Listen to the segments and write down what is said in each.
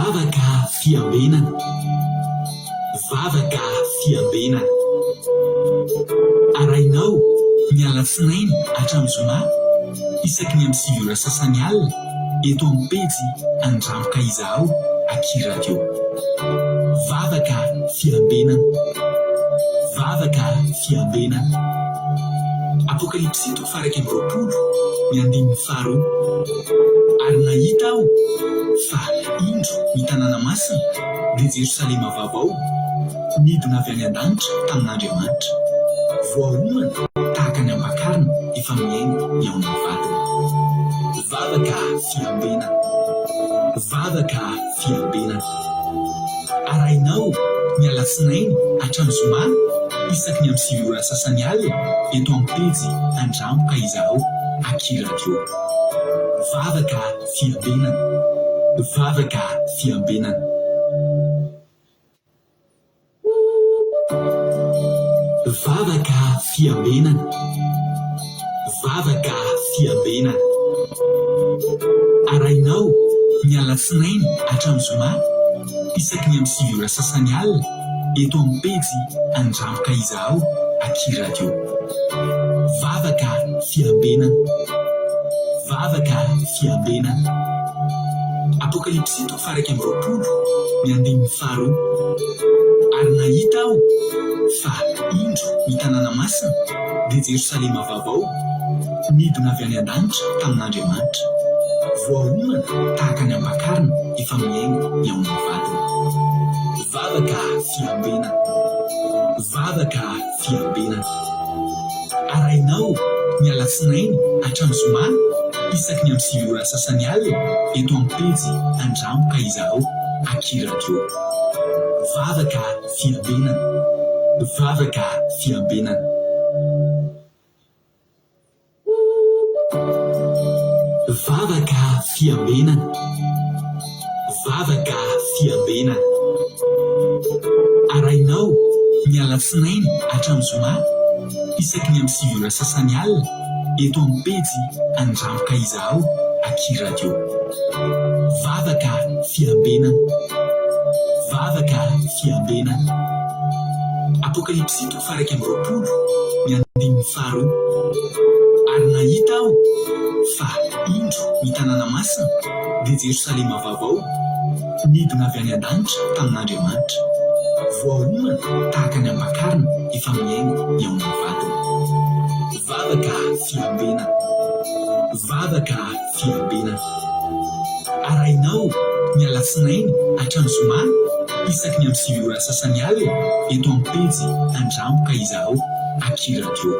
Vavaka fiambenana. Vavaka fiambenana. Arahinao ny alatsinainy hatramin'ny zoma isaky ny amin'ny 9 ora sasany alina eto amin'ny pejy Andramo ka izahao aky radio. Vavaka fiambenana. Vavaka fiambenana. Apokalypsy toko faha 21 ny andininy faharoa. Ary nahita aho fa indro ny tanàna masina, dia Jerosalema vaovao, nidina avy any an-danitra tamin'Andriamanitra. Voaomana tahaka ny ampakarina efa mihaino hihaona ny vadiny. Vavaka fiambenana. Vavaka fiambenana. Arahinao ny alatsinainy hatramin'ny zoma isaky ny amin'ny 9 ora sasany alina eto amin'ny pejy Andramo ka izahao aky radio. Vavaka fiambenana. Vavaka fiambenana. Vavaka fiambenana. Vavaka fiambenana. Arahinao ny alatsinainy hatramin'ny zoma isaky ny amin'ny 9 ora sasany alina eto amin'ny pejy Andramo ka izahao aky radio. Vavaka fiambenana. Vavaka fiambenana. Apokalypsy toko faha 21 ny andininy faharoa. Ary nahita aho fa indro ny tanàna masina, dia Jerosalema vaovao, nidina avy any an-danitra tamin'Andriamanitra. Voaomana tahaka ny ampakarina efa mihaingo hihaona ny vadiny. Vavaka fiambenana. Vavaka fiambenana. Arahinao ny alatsinainy hatramin'ny zoma isaky ny amin'ny 9 ora sasany alina eto amin'ny pejy Andramo ka izahao aky radio. Vavaka fiambenana. Vavaka fiambenana. Vavaka fiambenana. Vavaka fiambenana. Arahinao ny alatsinainy hatramin'ny zoma isaky ny amin'ny 9 ora sasany alina eto amin'ny pejy Andramo ka izahao aky radio. Vavaka fiambenana. Vavaka fiambenana. Apokalypsy toko faha 21 ny andininy faharoa. Ary nahita aho fa indro ny tanàna masina, dia Jerosalema vaovao, nidina avy any an-danitra tamin'Andriamanitra. Voaomana tahaka ny ampakarina efa mihaingo hihaona ny vadiny. Vavaka fiambenana. Vavaka fiambenana. Arahinao ny alatsinainy hatramin'ny zoma isaky ny amin'ny 9 ora sasany alina eto amin'ny pejy Andramo ka izahao aky radio.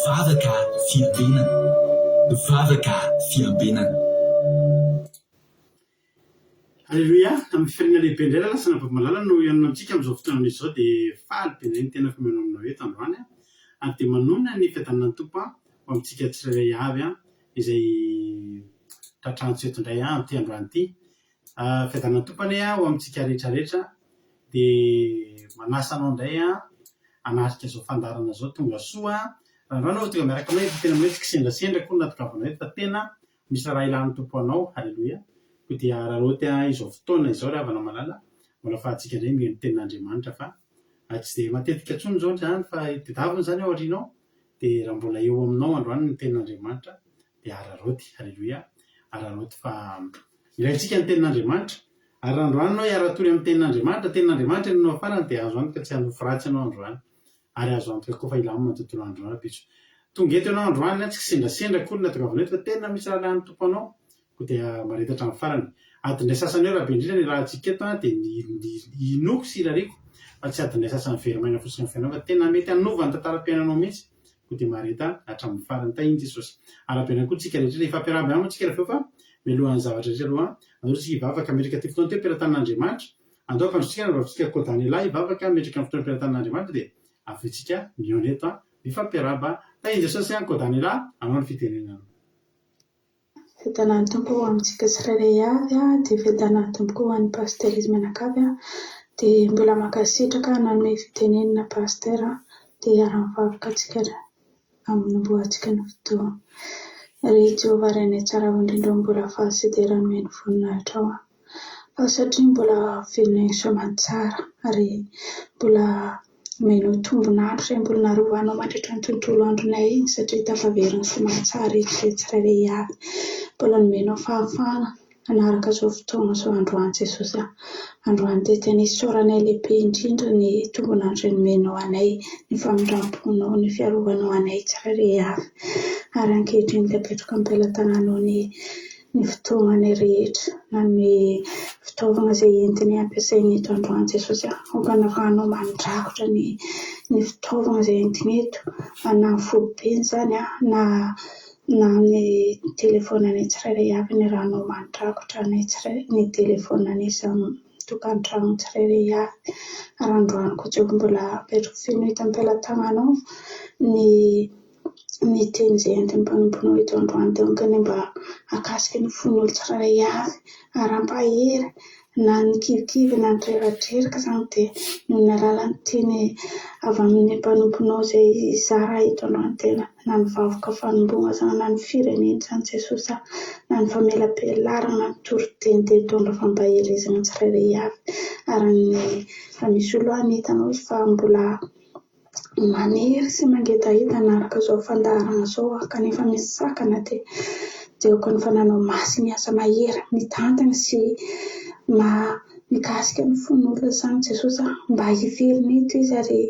Vavaka fiambenana. Vavaka fiambenana. Aleloia! Amin'ny fifaliana lehibe indray rahalahy sy anabavy malala no hihaonana amintsika amin'izao fotoana izao dia faly be indray ny tenako mihaona aminao eto androany ary dia manonona ny fiadanan'ny Tompo ho amintsika tsirairay avy izay tratrantso eto indray amin'ity androany ity. Fiadanan'ny Tompo anie ho amintsika rehetra rehetra dia manasa anao indray hanatrika izao fandaharana izao tonga soa. Raha androany aho tonga miaraka aminay dia tena hoe tsy kisendrasendra akory no nahatongavanao eto fa tena Misy raharaha ilan'ny Tompo anao. Haleloia. Koa dia araraoty izao fotoana izao ry havana malala mbola afahantsika indray mihaino tenin'Andriamanitra fa tsy dia matetika intsony izao izany fa tedavina izany ao aoriana ao dia raha mbola eo aminao androany ny tenin'Andriamanitra dia araraoty. Haleloia. Araraoty fa ilaintsika ny tenin'Andriamanitra. Ary raha androany ianao hiara-tory amin'ny tenin'Andriamanitra, tenin'Andriamanitra no farany dia azo antoka tsy hanofy ratsy ianao androany. ary azo antoka koa fa hilamina ny tontolo andro rahampitso. Tonga eto ianao androany an, tsy kisendrasendra akory ny nahatongavanao eto fa tena misy rahalahin'ny Tompo anao, koa dia mahareta hatramin'ny farany. Adin'ny iray sasany eo raha be indrindra ny iarahantsika eto an, dia ny inoako sy irariako fa tsy adin'ny iray sasany very maina fotsiny amin'ny fiainanao fa tena mety hanova ny tantaram-piainanao mihitsy, koa dia mahareta hatramin'ny farany. Tahin'i Jesosy. Arahabaina koa tsika rehetra, hifampiarahaba ihany moa tsika rehefa avy eo fa mialohan'ny zavatra rehetra aloha andao tsika hivavaka hametraka ity fotoana ity eo am-pelatanan'Andriamanitra, Andao ampandrotsika ny vavintsika koa Daniela hivavaka hametraka ny fotoam-piaratanan'Andriamanitra dia avy eo tsika mihaona eto an, mifampiarahaba, Tahin'i Jesosy an, koa Daniela anao ny fitenenana. Fiadanan'ny Tompo ho amintsika tsirairay avy an, dia fiadanan'ny Tompo koa ho an'i Pasteur izy mianakavy an, dia mbola mankasitraka nanome fitenenana Pasteur an, dia hiara-mivavaka tsika hanombohantsika ny fotoana. Ry Jehovah Rainay tsara indrindra ô mbola faly sy dera nomeny voninahitrao aho. Satria mbola velona soamantsara ary mbola omenao tombon'andro izay mbola narovanao mandritra ny tontolo andronay iny satria tafaverina soamantsara eto izay tsirairay avy. Mbola nomenao fahafahana hanaraka izao fotoana izao androany Jesosy a. Androany dia tena isaoranay lehibe indrindra ny tombon'andro izay nomenao anay, ny famindram-ponao, ny fiarovanao anay tsirairay avy. Ary ankehitriny dia apetrako am-pelatananao ny ny fotoananay rehetra na ny fitaovana izay entinay ampiasaina eto androany Jesosy a. Aoka ny ranao mandrakotra ny ny fitaovana izay entina eto na ny foibeny izany na na ny telefaonanay tsirairay avy ny ranao mandrakotra anay tsirairay ny telefaonanay samy tokantrano tsirairay avy. Ary androany koa Jehovah mbola apetrako feno eto am-pelatananao ny ny teny izay entin'ny mpanomponao eto androany dia aoka anie mba hahakasika ny fon'olo tsirairay avy ary hampahery na ny kivikivy na ny reradreraka izany dia noho ny alalan'ny teny avy amin'ny mpanomponao izay hizara eto androany dia na ny vavoka fanomboana izany na ny firenena izany Jesosy a, na ny famelabelarana na ny toriteny dia hitondra fampaherezana tsirairay avy ary ny raha misy olo any hitanao izy fa mbola Maniry sy mangetaheta hanaraka izao fandaharana izao aho kanefa misy sakana dia dia aoka ny fananao masina hiasa mahery mitantana sy mikasika ny fon'olona izany Jesosy a! Mba hiverina eto izy ary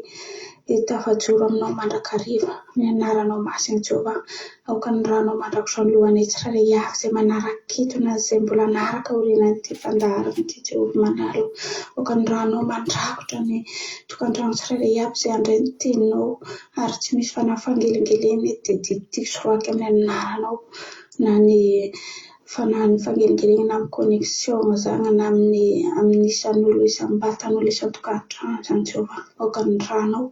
tafajoro aminao mandrakariva ny anaranao masina Jehovah aoka ny ranao mandrakotra ny lohanay tsirairay avy izay manaraka eto na izay mbola hanaraka aorianan'ity fandaharana ity Jehovah manalo aoka ny ranao mandrakotra ny tokantrano tsirairay avy izay handray ny teninao ary tsy misy fanahy fangelingelenina eto dia didiko sy roahiko amin'ny anaranao na ny fanahin'ny fangelingelenana amin'ny connexion izany na amin'ny amin'ny isan'olo isam-batan'olo isan-tokantrano izany Jehovah aoka ny ranao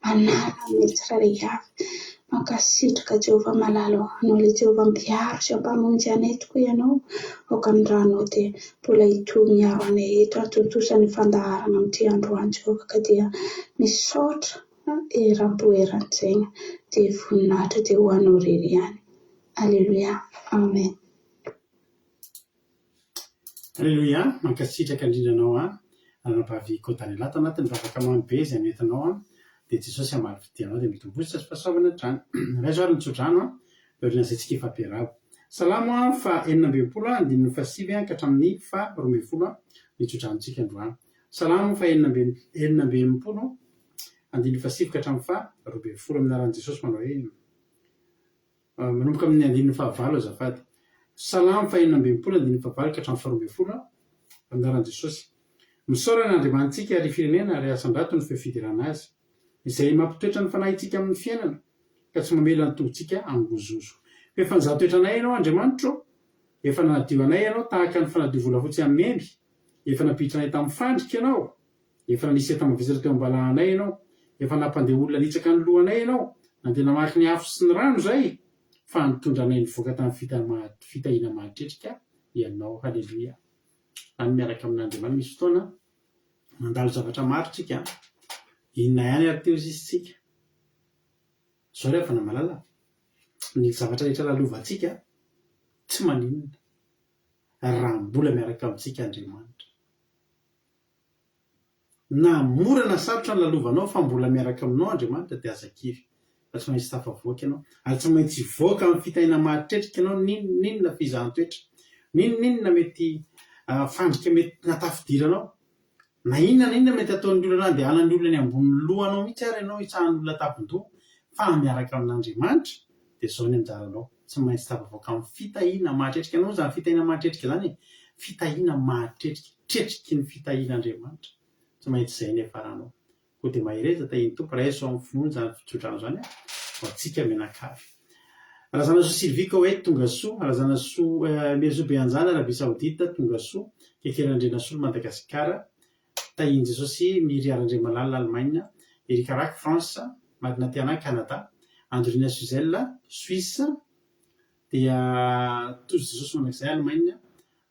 manala amin'ny tsirairay avy mankasitraka Jehovah malala ô anao ilay Jehovah mpiaro sy mpamonjy anay tokoa ianao aoka ny ranao dia mbola hitohy miaro anay eto hahatontosa ny fandaharana amin'ity androany Jehovah ka dia misaotra eram-po eran-tsaina dia voninahitra dia ho anao irery ihany. Aleloia. Amen. Aleloia, mankasitraka indrindra anao an, ranabavy Kodanela ato anatin'ny vavaka mamy be izay noentinao an, dia Jesosy hamaly fitia anao dia mitomboa sy fahasoavana hatrany. Raiso ary ny tsodrano an, dia aorian'izay tsika hifampiarahaba. Salamo faha 66 andininy faha sivy ka hatramin'ny faha 12 ny tsodranontsika androany. Salamo faha 66 andininy faha sivy ka hatramin'ny faha 12 amin'ny anaran'i Jesosy manao hoe. Manomboka amin'ny andininy fahavalo azafady. Salamo fahenina ambin'ny andininy fahavalo ka hatramin'ny faharoa ambin'ny folo, amin'ny anaran'i Jesosy. Misaora an' Andriamanitsika, ry firenena, ary asandrato ny feo fiderana Azy, Izay mampitoetra ny fanahintsika amin'ny fiainana, ka tsy mamela ny tongotsika hangozozo. Fa efa nizaha toetra anay Ianao, Andriamanitro ô, efa nanadio anay Ianao tahaka ny fanadio volafotsy amin'ny memy, efa nampiditra anay tamin'ny fandrika Ianao, Efa nanisy enta-mavesatra teo am-balahanay ianao, efa nampandeha olona nitsaka ny lohanay ianao, nandeha namaky ny afo sy ny rano izahay, fa nitondra anay nivoaka tamin'ny fitahiana mahatretrika ianao. Haleloia! Any miaraka amin'Andriamanitra. Misy fotoana mandalo zavatra maro tsika, inona ihany ary teo izy isika? Izao ry havana malala, ny zavatra rehetra lalovantsika tsy maninona raha mbola miaraka amintsika Andriamanitra. Na mora na sarotra ny lalovanao fa mbola miaraka aminao Andriamanitra dia aza kivy fa tsy maintsy tafavoaka ianao ary tsy maintsy hivoaka amin'ny fitahiana mahatretrika ianao n'inon'inona fizahan-toetra, n'inon'inona mety fandrika mety natafidiranao, na inona na inona mety ataon'ny olona andehanan'ny olona eny ambonin'ny lohanao mihitsy ary ianao hitsahan'ny olona tampon-doha fa miaraka amin'Andriamanitra dia izao ny anjaranao, tsy maintsy tafavoaka amin'ny fitahiana mahatretrika anao izany fitahiana mahatretrika izany e, fitahiana mahatretrika, tretriky ny fitahian'Andriamanitra, tsy maintsy izay ny hiafaranao. Koa dia mahereza tahian'ny Tompo, raiso amin'ny finoana izany fitsodrano izany ho antsika mianakavy. Razanasoa Sylvie Koweït tonga soa, Razanasoa Merisoa Beanjana Arabie Saoudite tonga soa, Kekela Andrianasolo Madagasikara, Tahian'i Jesosy Miria Randriamalala Allemagne, Eric Rack France, Marina Tiana Canada, Andrina Suzelle Suisse, dia Tojo Jesosy Mandrakizay Allemagne,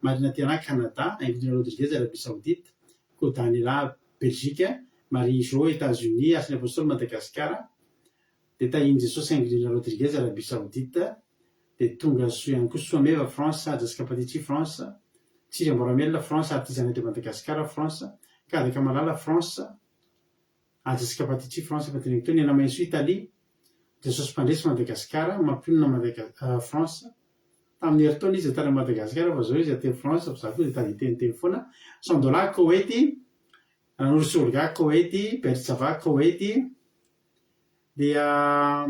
Marina Tiana Canada, Ingrid Rodriguez Arabie Saoudite, Kodanela Belgique, Marie Jo Etats-Unis, Hasin'ny Apostoly Madagasikara, dia Tahian'i Jesosy Ingrid Rodriguez Arabie Saoudite, dia tonga soa ihany koa Soameva France, Jessica Patici France. Tsiry Amboaramelona, France, Artisanat de Madagascar, France, Kadaka Malala, France, Jessica Patici, France, efa teneniko teo, Nena Maintsoa, Italie, Jesosy Mpandresy, Madagascar, Mampionona, Madaga, France, tamin'ny herintaona izy tany Madagascar fa zao izy aty France fa za koa dia tady hiteniteny foana, Sandola, Koety, Ranoro Olga, Koety, Bertsava, Koety, dia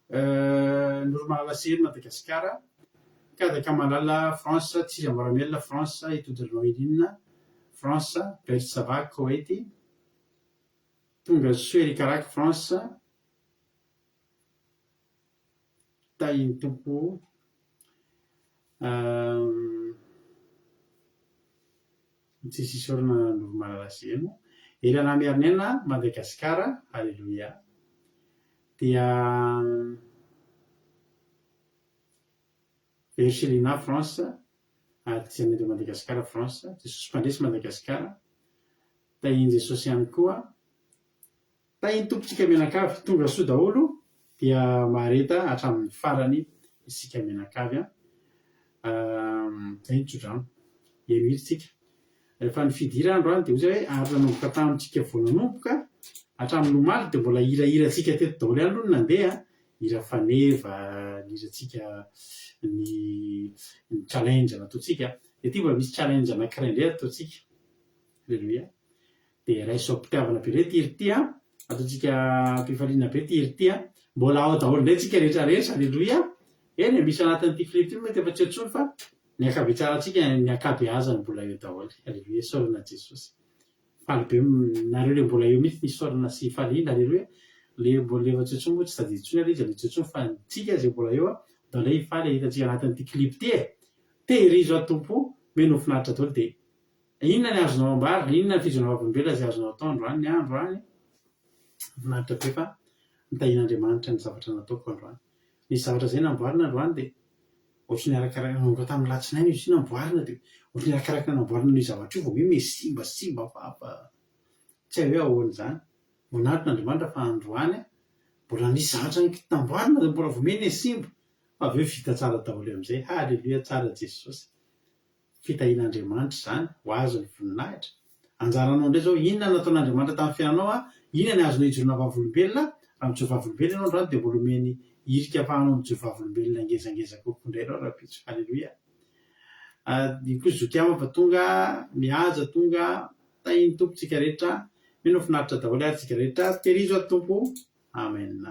Noromalala Sery, Madagasikara, Kadaka Malala, France, Tsiry Amboaramelona, France, Itody Noeline, France, Bertsava, Koety, Tonga Soa Eric Raky, France, Tahin'ny Tompo. Tsisy isaorana Noromalala Zeno. Elana Miarinena, Madagasikara, Aleloia. Dia Verchelina, France, Artisanat de Madagascar, France, Jesosy Mpandresy, Madagasikara, Tahian'i Jesosy ihany koa. Tahin'ny Tompontsika mianakavy. Tonga soa daholo dia mahareta hatramin'ny farany isika mianakavy an. Zay ny tsodrano. Heno hira tsika. Rehefa nifidy hira androany dia hoy zay hoe ary nanomboka tamintsika vao nanomboka hatramin'ny omaly dia mbola hirahirantsika teto daholo ihany aloha no nandeha an. Hira faneva, ny hirantsika ny ny challenge nataontsika. Dia ity mbola misy challenge anankiray indray ataontsika. Alléluia. Dia raiso am-pitiavana be indray ity hira ity an! Ataontsika am-pifaliana be ity hira ity an! Mbola ao daholo indray tsika rehetra rehetra, Aleloia! Eny e, misy anatin'ity clip ity mety efa tsy eo intsony fa ny ankabetsahantsika, ny ankabeazany mbola eo daholo. Aleloia, isaorana Jesosy. Faly be nareo le mbola eo mihitsy ny isaorana sy ifaliana, aleloia! Le mbola efa tsy eo intsony moa tsy tadidy intsony aloha izy le tsy eo intsony fa tsika izay mbola eo an, ndao indray hifaly hahita antsika anatin'ity clip ity e! Tehirizo aho Tompo, mino ho finaritra daholo dia Inona ny azonao ambara? Inona ny fijoroana vavolombelona izay azonao atao androany? Ny ahy androany, mahafinaritra be fa nitahian'Andriamanitra ny zavatra nataoko androany. Nisy zavatra izay namboarina androany dia ohatry ny arakaraka, nanomboka tamin'ny alatsinainy izy io namboarina dia ohatry ny arakaraka ny namboarina an'io zavatra io vao miha miha simba simba fa fa tsy hay hoe ahoana izany. Voninahitr' Andriamanitra fa androany mbola nisy zavatra namboarina dia mbola vao miha niha simba fa avy eo vita tsara daholo amin'izay. Haleloia, tsara Jesosy. Fitahian'Andriamanitra izany, ho Azy ny voninahitra. Anjaranao indray izao, inona no nataon'Andriamanitra tamin'ny fiainanao a? Inona ny azonao ijoroana vavolombelona? Raha mijoro vavolombelona ianao androany dia mbola omeny hirika ahafahanao mijoro vavolombelona ngezangeza kokoa indray ianao rahampitso. Haleloia. Iny koa Zokiama fa tonga, Mihaja tonga, tahin'ny Tompo tsika rehetra, mino aho finaritra daholo ary tsika rehetra, tehirizo aho Tompo. Amen.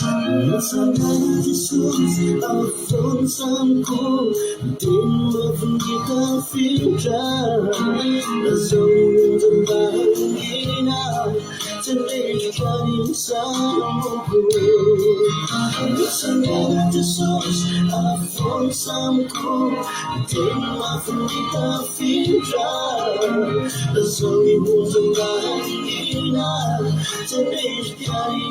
Mitsangana Jesosy afovoan'ny samiko Miteny mafy ny tafiotra Lazao ny onja mba hangina Tsy rendrika ny samboko Mitsangana Jesosy afovoan'ny samiko Miteny mafy ny tafiotra Lazao ny onja mba hangina Tsy rendrika ny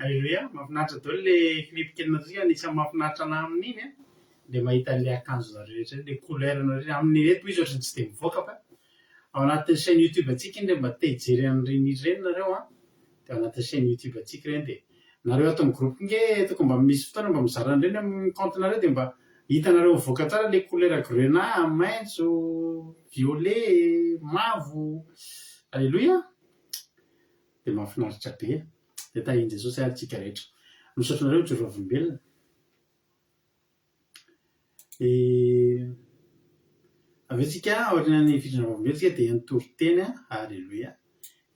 Aleloia, mahafinaritra daholo le clip kely nataontsika, anisan'ny mahafinaritra anah amin'iny an, le mahita an'le akanjonareo rehetra iny, le couleur nareo rehetra, amin'ireto izy ohatran'ny tsy dia mivoaka fa ao anatin'ny chaîne youtube antsika iny raha mba te hijery an'ireny hira ireny nareo an, dia ao anatin'ny chaîne youtube antsika ireny dia nareo ato amin'ny groupe nge tokony mba misy fotoana mba mizara an'ireny amin'ny compte nareo dia mba hitanareo mivoaka tsara le couleur grenat, maitso, violet, mavo, aleloia. Dia mahafinaritra be. Dia tahian'i Jesosy ary tsika rehetra. Misaotra anareo mijoro vavolombelona. Dia avy eo tsika aorianan'ny fijoroana vavolombelona tsika dia nitory teny, Aleloia,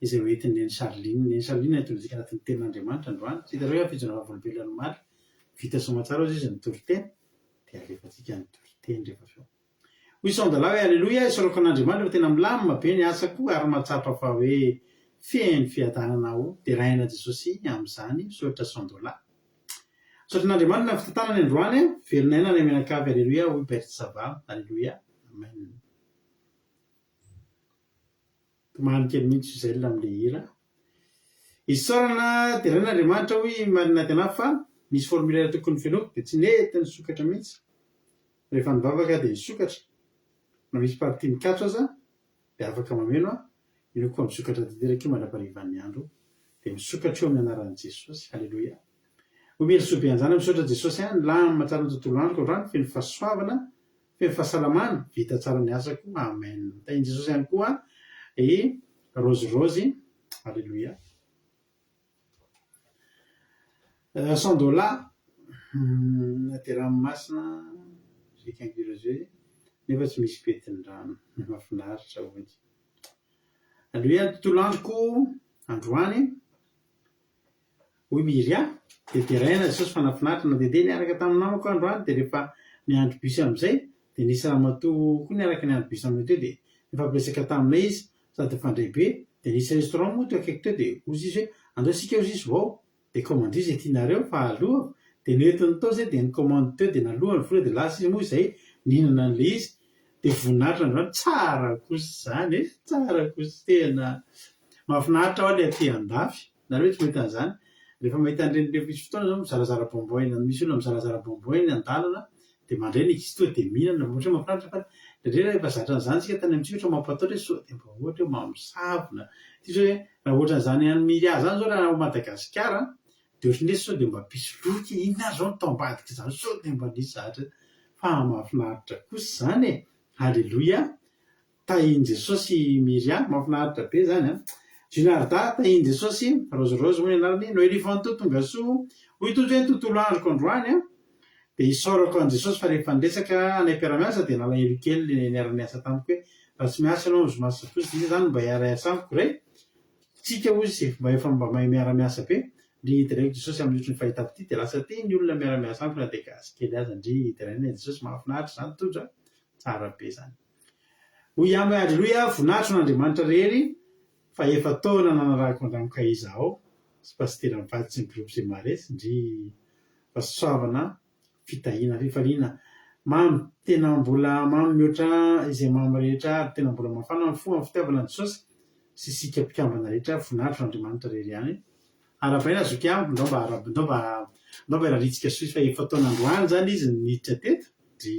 izay ho entin'i Neny Charline. Neny Charline hitondra antsika anatin'ny tenin'Andriamanitra androany. Tsy hitanareo hoe fijoroana vavolombelona omaly, vita soamantsara hozy izy nitory teny, dia alefantsika nitory teny rehefa avy eo. Hoy Sandala hoe, Aleloia, isaorako an'Andriamanitra fa tena milamina be ny asako ary mahatsapa fa hoe feno fiadanana aho. Deraina Jesosy amin'izany. Misaotra Sandola. Misaotra an'Andriamanitra ny fitantanany androany. Velona aina any mianakavy. Aleloia, hoy Berthe Sava. Aleloia. Amen. Tomany kely mihitsy Gisèle amin'ilay hira. Isaorana deraina Andriamanitra hoy i Marina Tena fa nisy formulaire tokony fenoiko dia tsy nety nisokatra mihitsy. Rehefa nivavaka dia nisokatra. Na misy partie mikatso aza dia afaka mameno aho. Inoako fa misokatra tanteraka io mandra-parivan'ny andro. Dia misokatra io amin'ny anaran'i Jesosy. Aleloia. Hoy Mielisoa Beanjana, Misaotra Jesosy a, nilamina tsara ny tontolo androko androany, feno fahasoavana Feno fahasalamana, vita tsara ny asako, amen. Tahin'i Jesosy ihany koa i Rose Rose, Aleloia. Sandola, aty ranomasina, Rick Ankirozoe, nefa tsy misy pentin-drano, mahafinaritra hoy. Aleloia, ny tontolo androko androany. Hoy Myria, dia deraina Jesosy fa nahafinaritra nandehandeha niaraka tamin'ny namako aho androany dia rehefa niandry bus amin'izay dia nisy ramatoa koa niaraka niandry bus aminay teo dia nifampiresaka taminay izy sady nifandray be dia nisy restaurant moa teo akaiky teo dia hozy izy hoe andao isika hozy izy ho ao dia commandez izay tianareo fa aloako dia nentiny tao izay dia ni-commande teo dia naloa ny vola dia lasa izy moa izay nihinana an'ilay izy dia voninahitra androany tsara kosa izany e tsara kosa tena mahafinaritra hoa ilay aty andafy Nareo ve tsy mahita an'izany? Rehefa mahita an'ireny rehefa misy fotoana zao mizarazara bonbon eny, misy olona mizarazara bonbon eny an-dalana. Dia mandray ny ankizy tonga dia mihinana, ohatra hoe mahafinaritra fa indraindray rehefa zatra an'izany isika tany amintsika ohatra mampatahotra hoe sao dia mba ohatra hoe mamosavy na ohatra hoe raha ohatran'izany any Miria izany izao raha ao Madagasikara dia ohatran'ny hoe sao dia mba mpisoloky, inona ary izao no tao ambadik'izany, sao dia mba nisy zavatra fa mahafinaritra kosa izany e! Aleloia! Tahin'i Jesosy Myria, mahafinaritra be zany an! Junarda, tahin'i Jesosy, Rose Rose moa ny anarany, Noelie Fanto tongasoa, hoy Tojo hoe ny tontolo androko androany an! dia isaorako an'i Jesosy fa rehefa niresaka anay mpiara-miasa dia nalahelo kely ny niara-niasa tamiko hoe raha tsy miasa ianao amin'ny zoma sy sabotsy dia iza izany no mba hiara-hiasa amiko re? Tsika hozy izy mba efa mba mahay miara-miasa be, ndry deraiko Jesosy amin'ny ohatry ny fahitako ity dia lasa tia ny olona miara-miasa amiko na dia gasy kely aza, ndry deraina Jesosy, mahafinaritra izany Tojo a! tsara be izany. Hoy ihany hoe, Aleloia, voninahitro an'Andriamanitra rery, fa efa taona nanarahako an-dRamokay izaho sy Pasitera mivady sy ny groupe Zemares, ndry fahasoavana, fitahiana, fifaliana, mamy, tena mbola mamy mihoatra izay mamy rehetra ary tena mbola mafana ny fo amin'ny fitiavana an'i Jesosy sy isika mpikambana rehetra, voninahitro an'Andriamanitra rery ihany. Arahabaina zoky an, ndao mba ndao mba ndao mba irariantsika soa izy fa efa taona androany izany izy no niditra teto, ndry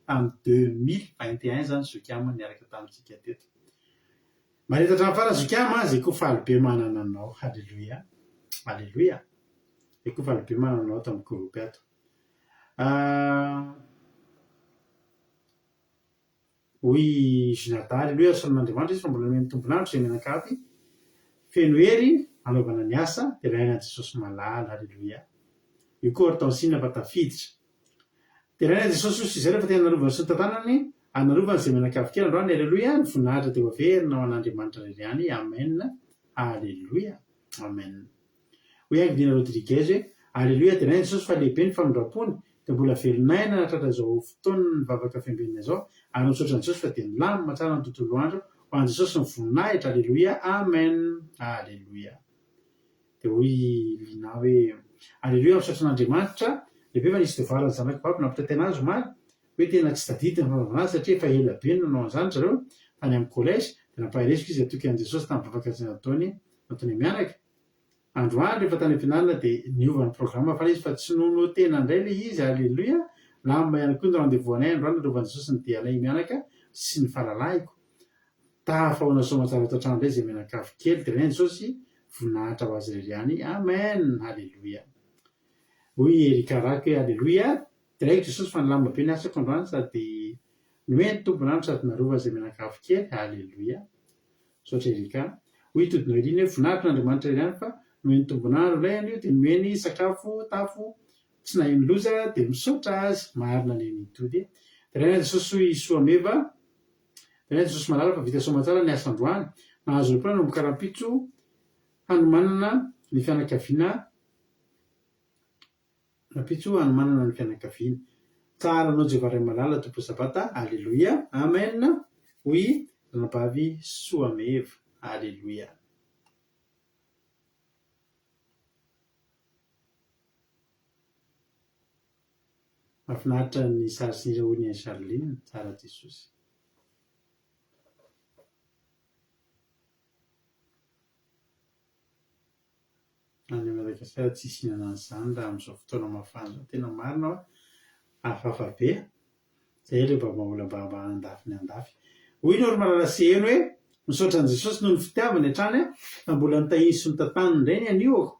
tamin'ny 2021 izany zoky ama niaraka tamintsika teto. Mahita hatramin'ny farany zoky ama a, zay koa faly be manana anao. Haleloia. Haleloia. Zay koa faly be manana anao ato amin'ny groupe ato. Ah, hoy i Ginarda, Haleloia, asaon'Andriamanitra izy fa mbola nomeny tombon'andro izay mianakavy feno hery hanaovana ny asa, deraina Jesosy malala. Haleloia. Io koa Hortensine fa tafiditra. Deraina Jesosy hoy Suzelle fa tena narovany sy notantanany ary narovany izay mianakavy kely androany Aleloia ny voninahitra dia ho averina ho an'Andriamanitra irery ihany Amen Aleloia Amen Hoy Angelina Rodriguez hoe Aleloia deraina Jesosy fa lehibe ny famindrampony dia mbola velon'aina nahatratra izao fotoan'ny vavaka fiambenana izao ary misaotra an'i Jesosy fa dia milamina tsara ny tontolo andro ho an'i Jesosy ny voninahitra Aleloia Amen Aleloia Dia hoy i Lina hoe, Aleloia, misaotra an'Andriamanitra, lehibe fa nisy devoara ny zanako vavy nampitaitaina azy omaly, hoe tena tsy tadidy ny fanaovana azy satria efa ela be no nanao an'izany ry zareo tany amin'ny collège, dia nampahereziko izy hatoky an'i Jesosy tamin'ny vavaka izay nataony nataonay mianaka. Androany rehefa tany am-pianarana dia niova ny programme fa ilay izy fa tsy nonoter-na indray ilay izy, aleloia, lamina ihany koa ny rendez-vous anay androany narovan'i Jesosy ny dianay mianaka sy ny fahalalahiko. Tafahoana soamatsara ato an-trano indray izay mianakavy kely dia rainy Jesosy voninahitra ho azy irery ihany Amen Haleloia Hoy i Erika Raky hoe Haleloia Deraiko Jesosy fa nilamina be ny asako androany sady nomeny tombon'andro sady narovany izay mianakavy kely Haleloia Misaotra Erika Hoy i Tody Noeline hoe voninahitra an'Andriamanitra irery ihany fa nomeny tombon'andro indray anio dia nomeny sakafo tafo tsy naheno loza dia misaotra azy marina ny an'i Tody e Deraina Jesosy hoy i Soameva Deraina Jesosy malala fa vita soamatsara ny asa androany. Nahazo repos nanomboka rahampitso hanomanana ny fianakaviana rahampitso hanomanana ny fianakaviana. Tsara anao Jehovah Ray malala Tompon'ny Sabata Aleloia Amen hoy Ranabavy Soameva Aleloia. Mahafinaritra ny sary sy ny hira hoy ny an'i Charline, tsara Jesosy. Any Madagasikara tsisy hihinana an'izany raha amin'izao fotoana mafana izao, tena marina hoa, hafahafa be a! Zay ilay mba mbola mba mba andafy ny andafy. Hoy Noromalala Seheno hoe, Misaotra an'i Jesosy noho ny fitiavany hatrany aho fa mbola notahiny sy notantaniny indray ny anio aho.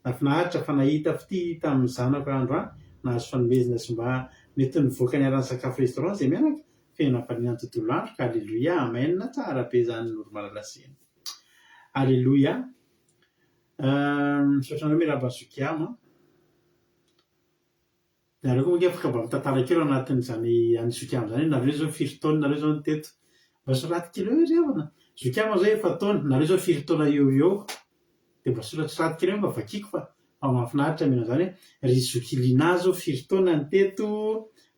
Nahafinaritra fa nahita fitia tamin'ny zanako aho androany, nahazo fanomezana sy mba nety nivoaka niara-nisakafo restaurant izay mianaka, feno hafaliana ny tontolo andro ka Aleloia Amen tsara be izany Noromalala Seheno. Aleloia. Misaotra anareo miarahaba zoky ama. Nareo koa ange afaka mba mitantara kely ao anatin'izany any Zokiama izany hoe nareo izao firy taona nareo izao no teto. Mba soraty kely eo ry havana. Zokiama izao efa-taona, nareo izao firy taona eo ho eo. Dia mba soratsoraty kely eo mba vakiako fa fa mahafinaritra mino an'izany hoe ry Zoky Lina izao firy taona no teto,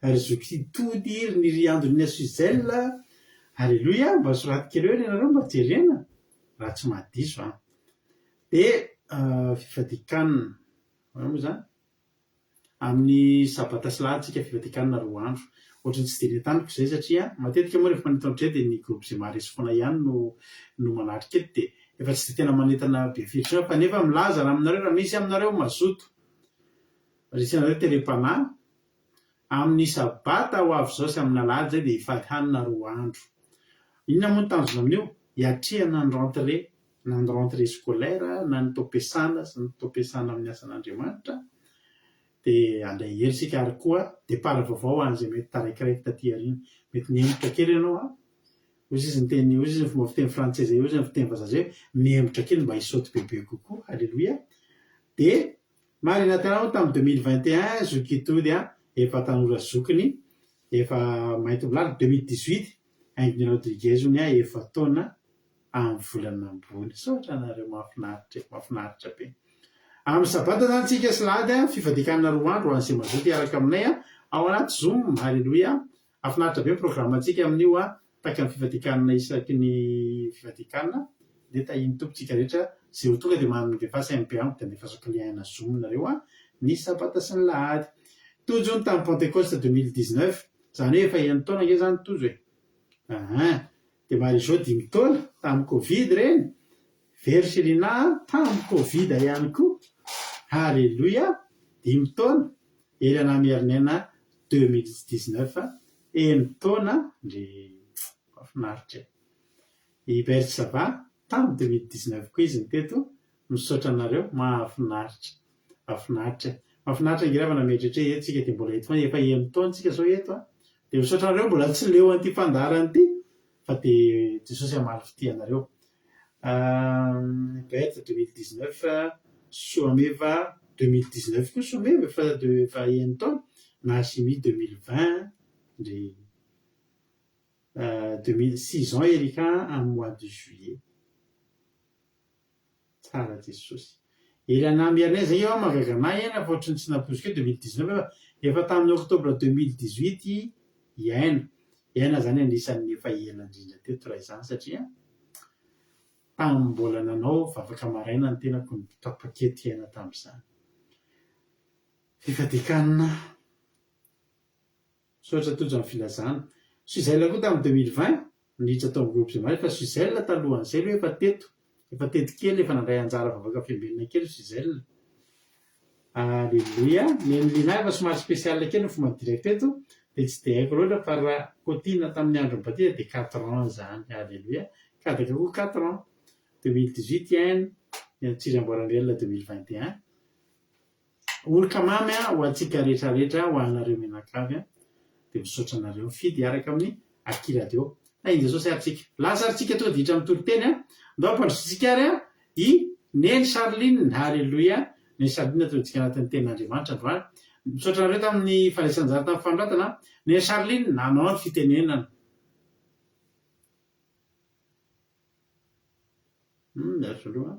ry Zoky Tody, ry Niri Andonina Suzelle. Aleloia, mba soraty kely eo ry nareo mba jerena raha tsy mahadiso an. Dia fifadian-kanina, ahoana moa izany? Amin'ny sabata sy lahady tsika fivadikanina roa andro. Ohatran'ny tsy dia nentaniko izay satria matetika moa rehefa manentana ohatr'izay dia ny groupe izay maharesy foana ihany no no manatrika eto dia efa tsy dia tena manentana be firy intsony aho fa nefa milaza raha aminareo raha misy aminareo mazoto risihanareo terem-panahy. Amin'ny sabata ho avy izao sy amin'ny alahady izay dia hifady hanina roa andro. Inona moa ny tanjona amin'io? Hiatrehana ny rentrée, na ny rentrée scolaire na ny taom-piasana sy ny taom-piasana amin'ny asan'Andriamanitra. Dia handray hery isika ary koa départ vaovao ho an'izay mety taraikiraiky taty aoriana. Mety nihemotra kely ianao an! Hoy izy niteny, hoy izy ny fomba fiteny frantsay izay, hoy izy ny fiteny vazaha izay hoe mihemotra kely mba hisaoty bebe kokoa. Alléluia! Dia Marina tena tamin'ny 2021 zoky Tody a, efa tanora zokiny, efa mainty milaly, 2018 Haingon'i Rodriguez hono a efa-taona amin'ny volana ambony. Misaotra anareo mahafinaritra e, mahafinaritra be. Amin'ny sabata zany tsika sy lahady a, fifadian-kanina roa andro ho an'izay mazoto hiaraka aminay a, ao anaty zoom, haleloia. Hafinaritra be ny programme-ntsika amin'io a, tahaka ny fifadian-kanina isaky ny fifadian-kanina, dia tahian'ny Tompo tsika rehetra, izay ho tonga dia mandefasa MP amiko dia andefasako lien-na zoom nareo a, ny sabata sy ny lahady. Tojo hono tamin'ny Pentecoste 2019, izany hoe efa enin-taona ange izany Tojo e. Ahaa. Dia Marie Jo dimy taona, tamin'ny covid ireny, Vero sy Rinah tamin'ny covid ihany koa, Haleloia, dimy taona, Eliana Miharinaina 2019, enin-taona, ndry mahafinaritra e. I Berthe ça va, tamin'ny 2019 koa izy no teto, misaotra anareo, mahafinaritra, mahafinaritra e. Mahafinaritra ange ravana mieritreritra hoe eto tsika dia mbola eto foana, efa enin-taona tsika izao eto an. Dia misaotra anareo mbola tsy leo an'ity fandaharana ity fa dia Jesosy hamaly fitia anareo. Berthe 2019, Soameva 2019 koa Soameva efa efa enin-taona, Nahashimi 2020, ndry 2006 ans Erika amin'ny mois de juillet. Tsara Jesosy. Eliana Miernais zay eo mahagaga anah ena fa ohatry ny tsy nampoiziko hoe 2019 fa efa tamin'ny octobre 2018 i Aina. I Aina zany anisan'ny efa ela indrindra teto raha izany satria tamin'ny mbola nanao vavaka maraina ny tenako no tapa-kety Aina tamin'izany. Fifadian-kanina. Misaotra Tojo amin'ny filazana. Suzelle koa tamin'ny 2020 niditra tao amin'ny groupe Zemail fa Suzelle talohan'izay aloha efa teto, efa teto kely, efa nandray anjara vavaka fiambenana kely Suzelle. Alléluia. Neny Lina efa somary spécial kely ny fomba nidirako teto dia tsy dia haiko loatra fa raha kôtina tamin'ny andron'ny batisa dia quatre ans izany. Alléluia. Kadaka koa quatre ans. 2018 iaina, ny an'i Tsiry Amboarandrielina 2021. Oroka mamy ho antsika rehetra rehetra ho anareo mianakavy a! Dia misaotra anareo nifidy hiaraka amin'ny Aky Radio. Tahin'i Jesosy ary tsika. Lasa ary tsika tonga dia hiditra amin'ny toriteny a! Ndao ampandrosointsika ary a! I Neny Charline! Haleloia! Neny Charline tonga anatin'ny tenin'Andriamanitra androany. Misaotra anareo tamin'ny fandraisana anjara tamin'ny fanoratana. Neny Charline, nanao ny fitenenana. Hum, miaritra aloha.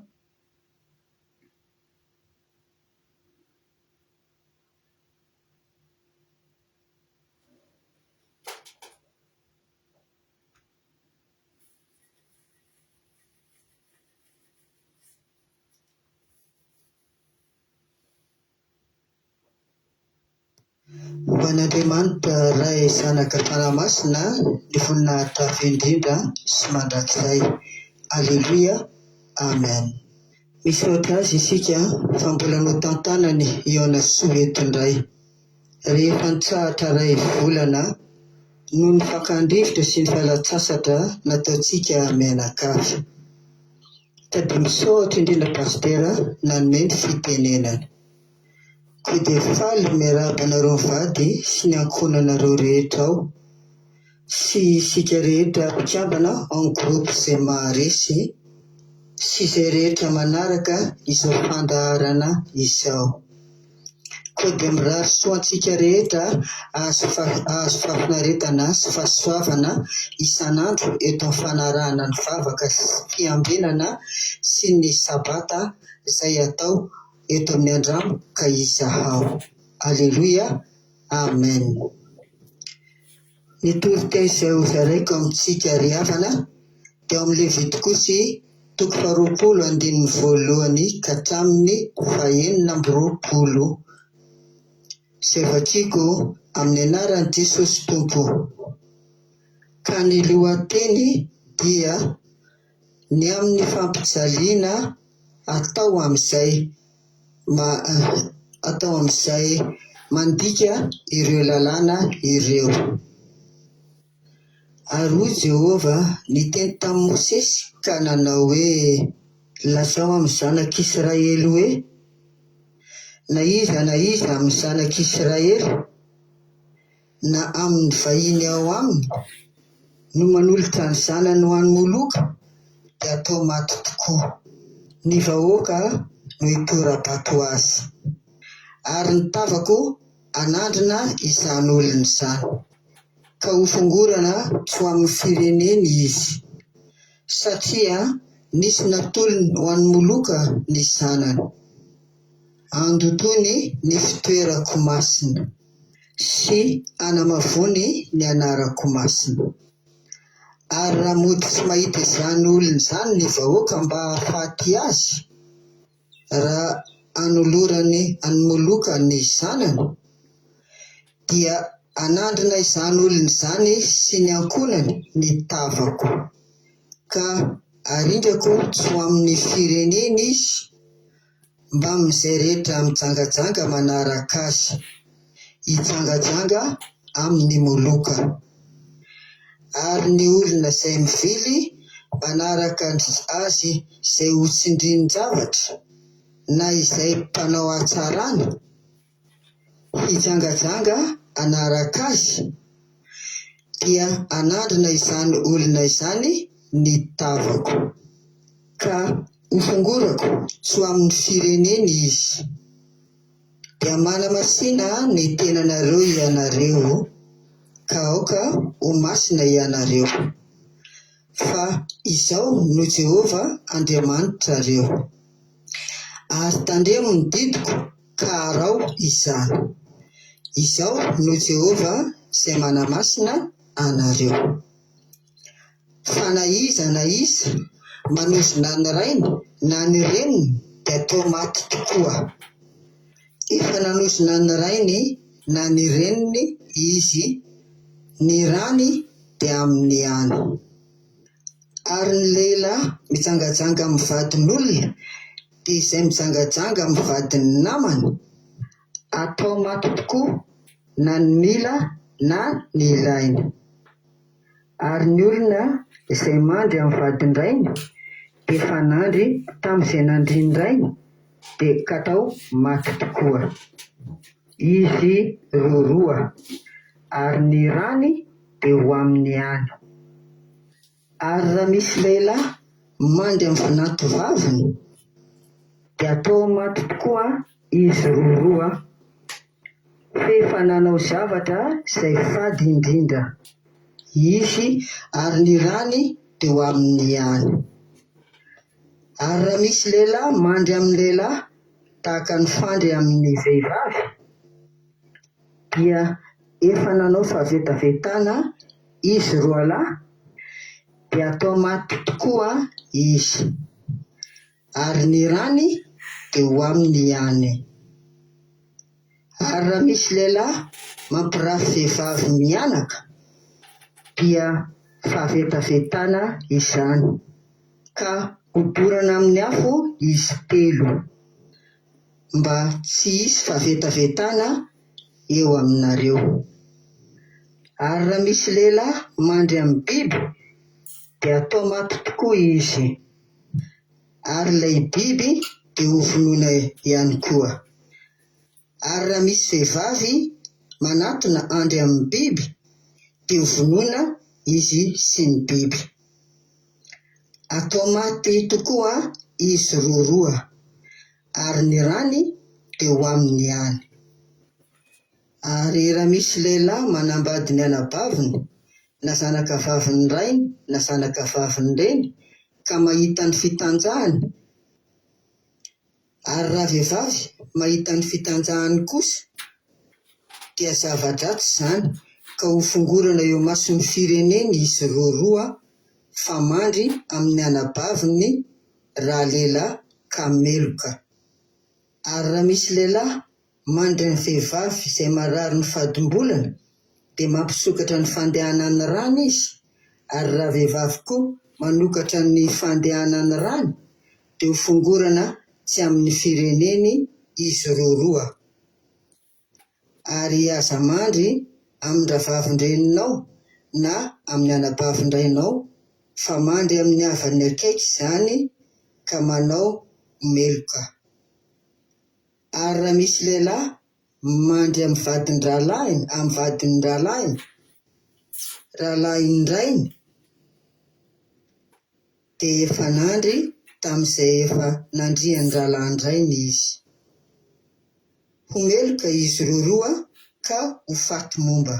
Ho an'Andriamanitra Ray Zanaka Fanahy Masina ny voninahitra avo indrindra sy mandrakizay. Aleloia. Amen. Misaotra Azy isika fa mbola notantanany hihaona soa eto indray. Rehefa nitsahatra iray volana noho ny fakan-drivotra sy ny fialan-tsasatra nataontsika mianakavy. Ka dia misaotra indrindra Pasitera nanome ny fitenenana. Koa dia faly miarahaba anareo mivady sy ny ankohonanareo rehetra ao sy isika rehetra mpikambana ao amin'ny groupe izay maharesy sy izay rehetra manaraka izao fandaharana izao. Koa dia mirary soa antsika rehetra hahazo hahazo fahafinaretana sy fahasoavana isan'andro eto amin'ny fanarahana ny vavaka sy fiambenana sy ny sabata izay atao eto amin'ny Andramo ka izahao. Aleloia. Amen. Ny toriteny izay hozaraiko amintsika ry havana dia ao amin'ny Levitikosy toko faharoapolo andininy voalohany ka hatramin'ny fahenina amby 20 izay vakiko amin'ny anaran'i Jesosy Tompo. Ka ny lohateny dia ny amin'ny fampijaliana atao amin'izay atao amin'izay. mandika ireo lalàna ireo. Ary hoy Jehovah niteny tamin'i Mosesy ka nanao hoe, Lazao amin'ny zanak'Israely hoe, Na iza na iza amin'ny zanak'Israely, na amin'ny vahiny ao aminy, no manolotra ny zanany ho an'i Moloka, dia atao maty tokoa. Ny vahoaka no hitora-bato azy. Ary ny tavako hanandrina izany olona izany, ka hofongorana tsy ho amin'ny fireneny izy, satria nisy natolony ho an'i Moloka ny zanany. Andotoiny ny fitoerako masina, sy hanamavoany ny anarako masina. Ary raha mody tsy mahita izany olona izany ny vahoaka mba hahafaty azy, raha anolorany an'i Moloka ny zanany, dia hanandrina izany olona izany sy ny ankohonany ny tavako, ka harindrako tsy ho amin'ny fireneny izy, mbamin'izay rehetra mijangajanga manaraka azy, hijangajanga amin'i Moloka. Ary ny olona izay mivily manaraka azy izay ho tsindrin-javatra, na izay mpanao hatsarana, hijangajanga hanaraka azy, dia hanandrina izany olona izany ny tavako, ka hofongorako tsy ho amin'ny fireneny izy. Dia manamasina ny tenanareo hianareo, ka aoka ho masina hianareo, fa Izaho no Jehovah Andriamanitrareo. Ary tandremo ny didiko ka araho izany. Izaho no Jehovah izay manamasina anareo. Fa na iza na iza manozona ny rainy na ny reniny dia atao maty tokoa. Efa nanozona ny rainy na ny reniny izy, ny rany dia aminy ihany. Ary ny lehilahy mijangajanga amin'ny vadin'olona dia izay mijangajanga amin'ny vadin'ny namany, atao maty tokoa na ny mila na ny ilaina. Ary ny olona izay mandry amin'ny vadin-drainy dia efa nandry tamin'izay nandrian-drainy dia katao maty tokoa. Izy roroa, ary ny rany dia ho aminy ihany. Ary raha misy lehilahy mandry amin'ny vinantovaviny, dia atao maty tokoa izy roroa, f'efa nanao zavatra izay fady indrindra izy, ary ny rany dia ho aminy ihany. Ary raha misy lehilahy mandry amin'ny lehilahy tahaka ny fandry amin'ny vehivavy, dia efa nanao fahavetavetana izy roalahy, dia atao maty tokoa izy, ary ny rany dia ho aminy ihany. Ary raha misy lehilahy mampirafy vehivavy mianaka, dia fahavetavetana izany, ka hodorana amin'ny afo izy telo, mba tsy hisy fahavetavetana eo aminareo. Ary raha misy lehilahy mandry amin'ny biby, dia atao maty tokoa izy, ary ilay biby dia hovonoina ihany koa. Ary raha misy vehivavy manatona handry amin'ny biby, dia hovonoina izy sy ny biby. Atao maty tokoa izy roroa, ary ny rany dia ho aminy ihany. Ary raha misy lehilahy manambady ny anabaviny, na zanakavavin'ny rainy na zanakavavin'ny reny, ka mahita ny fitanjahany, ary raha vehivavy mahita ny fitanjahany kosa, dia zava-dratsy izany, ka hofongorana eo imason'ny fireneny izy roroa, fa mandry amin'ny anabaviny ralehilahy ka meloka. Ary raha misy lehilahy mandry amin'ny vehivavy izay marary ny fadimbolana, dia mampisokatra ny fandehanan'ny rany izy, ary raha vehivavy koa manokatra ny fandehanan'ny rany, dia ho fongorana tsy amin'ny fireneny izy roroa. Ary aza mandry amin-drahavavin-dreninao na amin'ny anabavin-drainao, fa mandry amin'ny havany akaiky izany ka manao meloka. Ary raha misy lehilahy mandry amin'ny vadin-drahalahiny, amin'ny vadin'ny rahalahiny, rahalahin-drainy, dia efa nandry tamin'izay efa nandrian-drahalahin-drainy izy. Ho meloka izy roroa ka ho faty momba.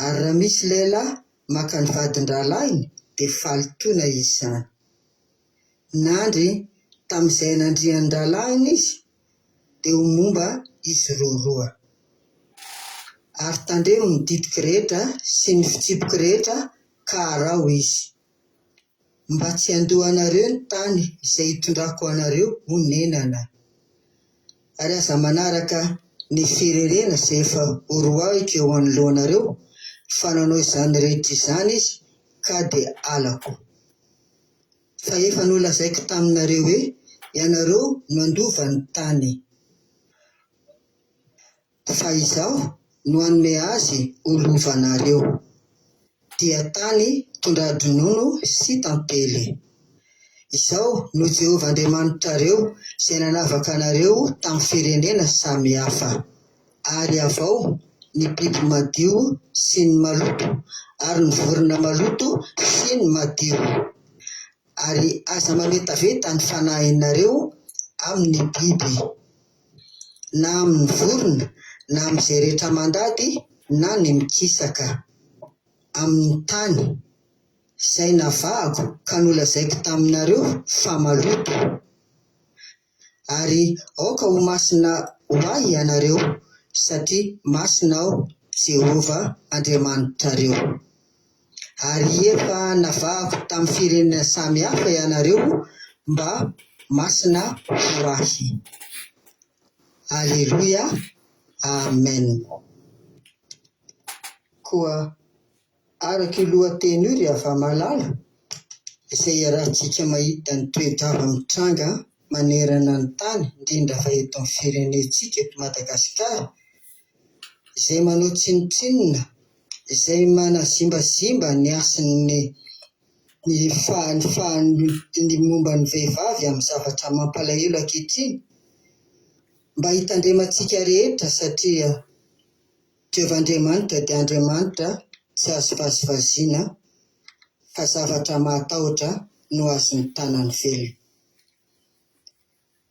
Ary raha misy lehilahy maka ny vadin-drahalahiny dia fahalotoana izy izany. Nandry tamin'izay nandrian-drahalahiny izy dia ho momba izy roroa. Ary tandremo ny didiko rehetra sy ny fitsipiko rehetra ka araho izy. Mba tsy handoa anareo ny tany izay hitondrako anareo honenana. Ary aza manaraka ny firenena izay efa horoahiko eo anoloanareo, fa nanao izany rehetra izany izy ka dia halako. Fa efa nolazaiko taminareo hoe, Ianareo no handova ny tany. Fa Izaho no hanome azy ho lovanareo, dia tany tondra-dronono sy tantely. Izaho no Jehovah Andriamanitrareo izay nanavaka anareo tamin'ny firenena samy hafa. Ary avao ny biby madio sy ny maloto, ary ny vorona maloto sy ny madio. Ary aza mametaveta ny fanahinareo amin'ny biby. na amin'ny vorona, na amin'izay rehetra mandady na ny mikisaka amin'ny tany, izay navahako ka nolazaiko taminareo fa maloto. Ary aoka ho masina ho Ahy ianareo, satria masina Aho, Jehovah Andriamanitrareo. Ary efa navahako tamin'ny firenena samy hafa ianareo mba masina ho Ahy. Aleloia. Amen. Koa araka io lohateny io ry hava-malala, izay iarahantsika mahita ny toe-java-mitranga manerana ny tany, indrindra fa eto amin'ny firenentsika eto Madagasikara, izay manao tsinontsinona izay manazimbazimba ny hasin'ny ny faha ny momba ny vehivavy amin'ny zavatra mampalahelo ankehitriny mba hitandremantsika rehetra satria Jehovah Andriamanitra dia Andriamanitra tsy azo vazivaziana fa zavatra mahatahotra no azon'ny tanany velona.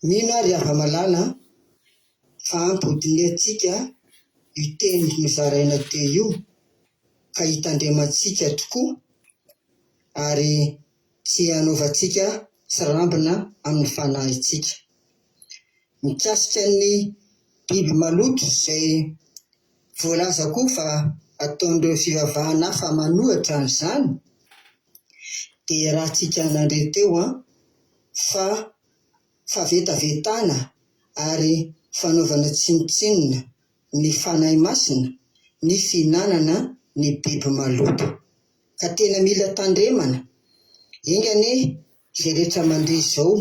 Mino aho ry hava-malala fa ampy ho dinihantsika io teny nozaraina teo io ka hitandremantsika tokoa ary tsy hanaovantsika tsirambina amin'ny fanahintsika. Mikasika ny biby maloto izay voalaza koa fa ataon'ireo fivavahana hafa manohitra an'izany dia iarahantsika nandre teo an! fa fahavetavetana ary fanaovana tsinontsinona ny Fanahy Masina ny fihinanana ny biby maloto. Ka tena mila tandremana. Enga anie izay rehetra mandre izao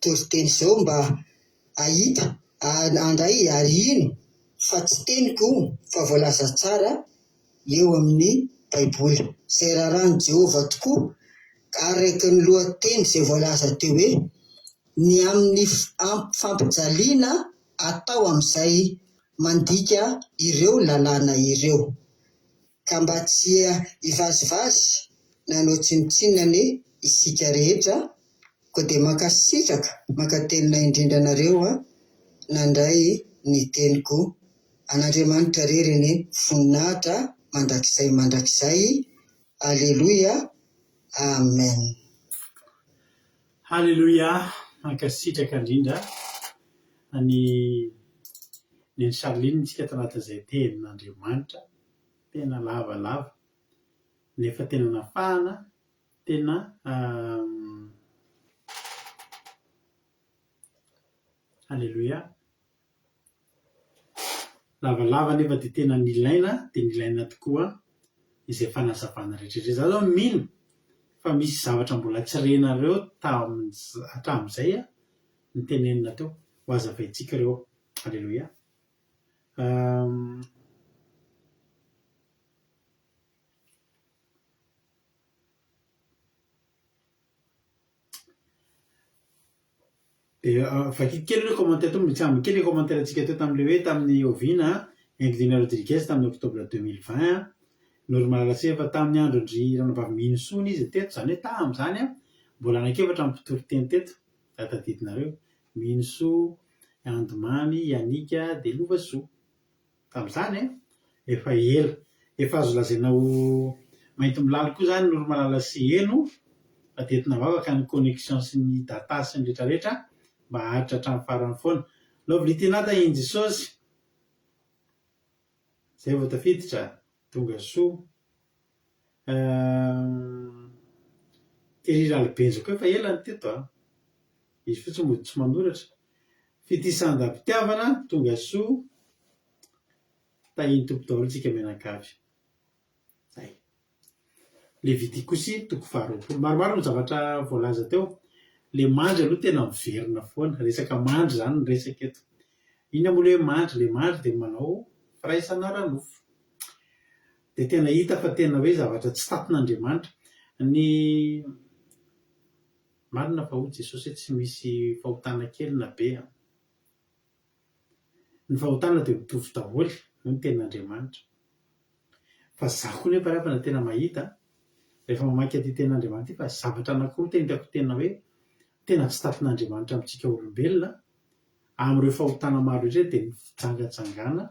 toriteny izao mba hahita, handray ary hino fa tsy teniko io fa voalaza tsara eo amin'ny Baiboly. Izay rarahan'i Jehovah tokoa, araka ny lohateny izay voalaza teo hoe, Ny amin'ny fampijaliana atao amin'izay mandika ireo lalàna ireo. Ka mba tsy hivazivazy na hanao tsinontsinona anie isika rehetra, koa dia mankasitraka, mankatelina indrindra anareo nandray ny teniko. An'Andriamanitra irery anie voninahitra mandrakizay mandrakizay. Aleloia. Amen. Haleloia! Mankasitraka indrindra an'i Neny Charline isika tanatin'izay tenin'Andriamanitra tena lavalava nefa tena nafahana tena Haleloia! Lavalava nefa dia tena nilaina dia nilaina tokoa izay fanazavana rehetra izay. Izaho izao mino fa misy zavatra mbola tsy renareo hatramin'izay nitenenina teo. Ho hazavaintsika ireo. Aleloia. Dia vakiko kely aloha commentaire teo, mitsam kely ny commentaire antsika teo tamin'ilay hoe tamin'ny oviana Engelina Rodriguez tamin'ny octobre 2020, Noromalala Sefa tamin'ny andron-dry ranabavy Minosoa izy teto, izany hoe tamin'izany mbola anankiefatra ny mpitory teny teto, raha tadidinareo, Minosoa, Andomamy, Yannick dia Lovasoa. Tamin'izany e! Efa ela. Efa azo lazaina ho maintimolaly koa izany Noromalala sy Heno fa dia entina am-bavaka ny connexion sy ny data sy ny retraretra mba haharitra hatramin'ny farany foana. Lovely Tinah tahin'i Jesosy. Zay vao tafiditra. Tonga soa. Thierry Ralibenja koa efa ela no teto a! Izy fotsiny mody tsy manoratra. Fitisandam-pitiavana, tonga soa, tahin'ny Tompo daholo tsika mianakavy. Zay. Levitikosy toko faharoapolo. Maromaro ny zavatra voalaza teo. Le mandry aloha tena miverina foana. Resaka mandry izany ny resaka eto. Inona moa le hoe mandry? Le mandry dia manao firaisana ara-nofo. Dia tena hita fa tena hoe zavatra tsy tatin'Andriamanitra. Ny marina fa hoy Jesosy hoe tsy misy fahotana kely na be an. Ny fahotana dia mitovy daholo, hoy ny tenin'Andriamanitra. Fa izaho koa nefa ry havana tena mahita, rehefa mamaky an'ity tenin'Andriamanitra ity fa zavatra anankiroa tena hitako tena hoe tena tsy tatin'Andriamanitra amintsika olombelona, amin'ireo fahotana maro ireo dia ny fijangajangana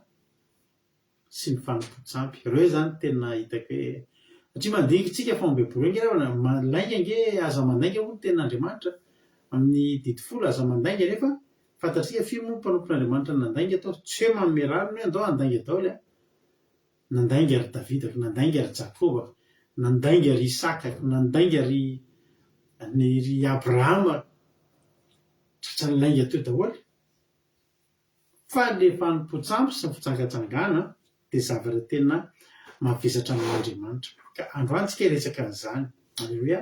sy ny fanompoan-tsampy. Ireo izany tena hitako hoe satria mandinika isika fa ao amin'ny baiboly ao ange ravana lainga ange aza mandainga hoy ny tenin'Andriamanitra amin'ny didy folo aza mandainga nefa fantatsika firy moa ny mpanompon'Andriamanitra nandainga tao tsy hoe manome rariny hoe andao handainga daholo a! Nandainga ry Davida, nandainga ry Jakoba, nandainga ry Isaka, nandainga ry ny ry Abrahama tratran'ny lainga teo daholo. Fa le fanompoan-tsampy sy ny fijangajangana dia zavatra tena mavesatra amin'Andriamanitra. Ka androany tsika hiresaka an'izany. Aleloia.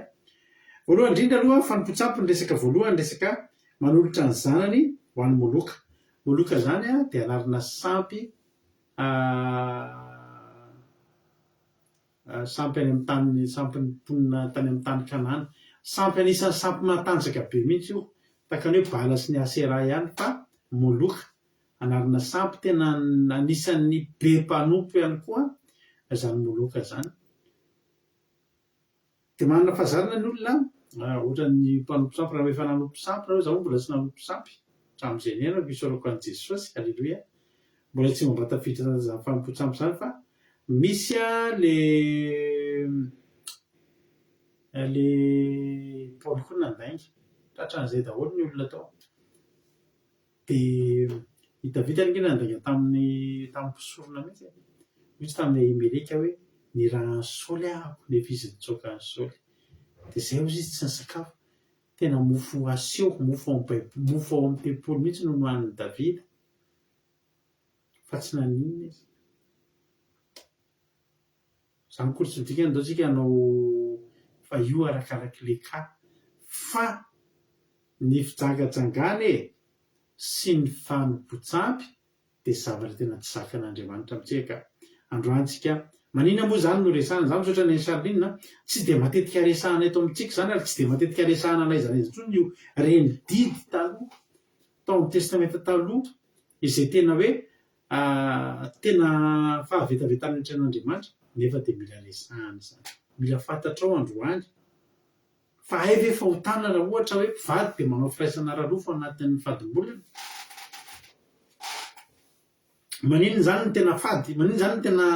Voalohany indrindra aloha, fanompoan-tsampy ny resaka voalohany, resaka manolotra ny zanany ho an'i Moloka. Moloka izany dia anarana sampy Sampy any amin'ny tany, sampin'ny mponina tany amin'ny tany Kanana. Sampy anisan'ny sampy matanjaka be mihitsy io. Tahaka ny hoe Bala sy ny Aseraha ihany fa Moloka, anarana sampy tena anisan'ny be mpanompo ihany koa izany Moloka izany. Dia manana fahazarana ny olona, ohatran'ny mpanompo sampy, raha efa nanompo sampy nareo, za moa mbola tsy nanompo sampy hatramin'izay niainako, isaorako an'i Jesosy, Aleloia, mbola tsy mba tafiditra anatin'izany fanompoan-tsampy izany fa misy le le Paoly koa nandainga, tratran'izay daholo ny olona tao. Dia i Davida ange nandainga tamin'ny tamin'ny mpisorona mihitsy e. Hoy izy tamin'i Ahimeleka hoe, Nirahan'i Saoly aho, nefa izy nitsoaka an'i Saoly. Dia izay hozy izy tsy nisakafo. Tena mofo aseho, mofo ao amin'ny Baiboly, mofo ao amin'ny tempoly mihitsy no nohanin'i Davida. Fa tsy naninona izy. Izany akory tsy midika hoe andao tsika hanao fa io arakarak'ilay cas. Fa ny fijangajangana e, sy ny fanompoan-tsampy dia zavatra tena tsy zakan'Andriamanitra amintsika ka. Androany tsika, maninona moa izany no resahana izany? Misaotra an'i Charline a! Tsy dia matetika resahana eto amintsika izany ary tsy dia matetika resahana n'aiza n'aiza intsony io reny didy taloha tao amin'ny testamenta taloha izay tena hoe Tena fahavetavetana ny tran'Andriamanitra nefa dia mila resahana izany. Mila fantatrao androany fa hay ve fahotana raha ohatra hoe mpivady dia manao firaisana ara-nofo anatin'ny fadimbolana? Maninona izany no tena fady? Maninona izany no tena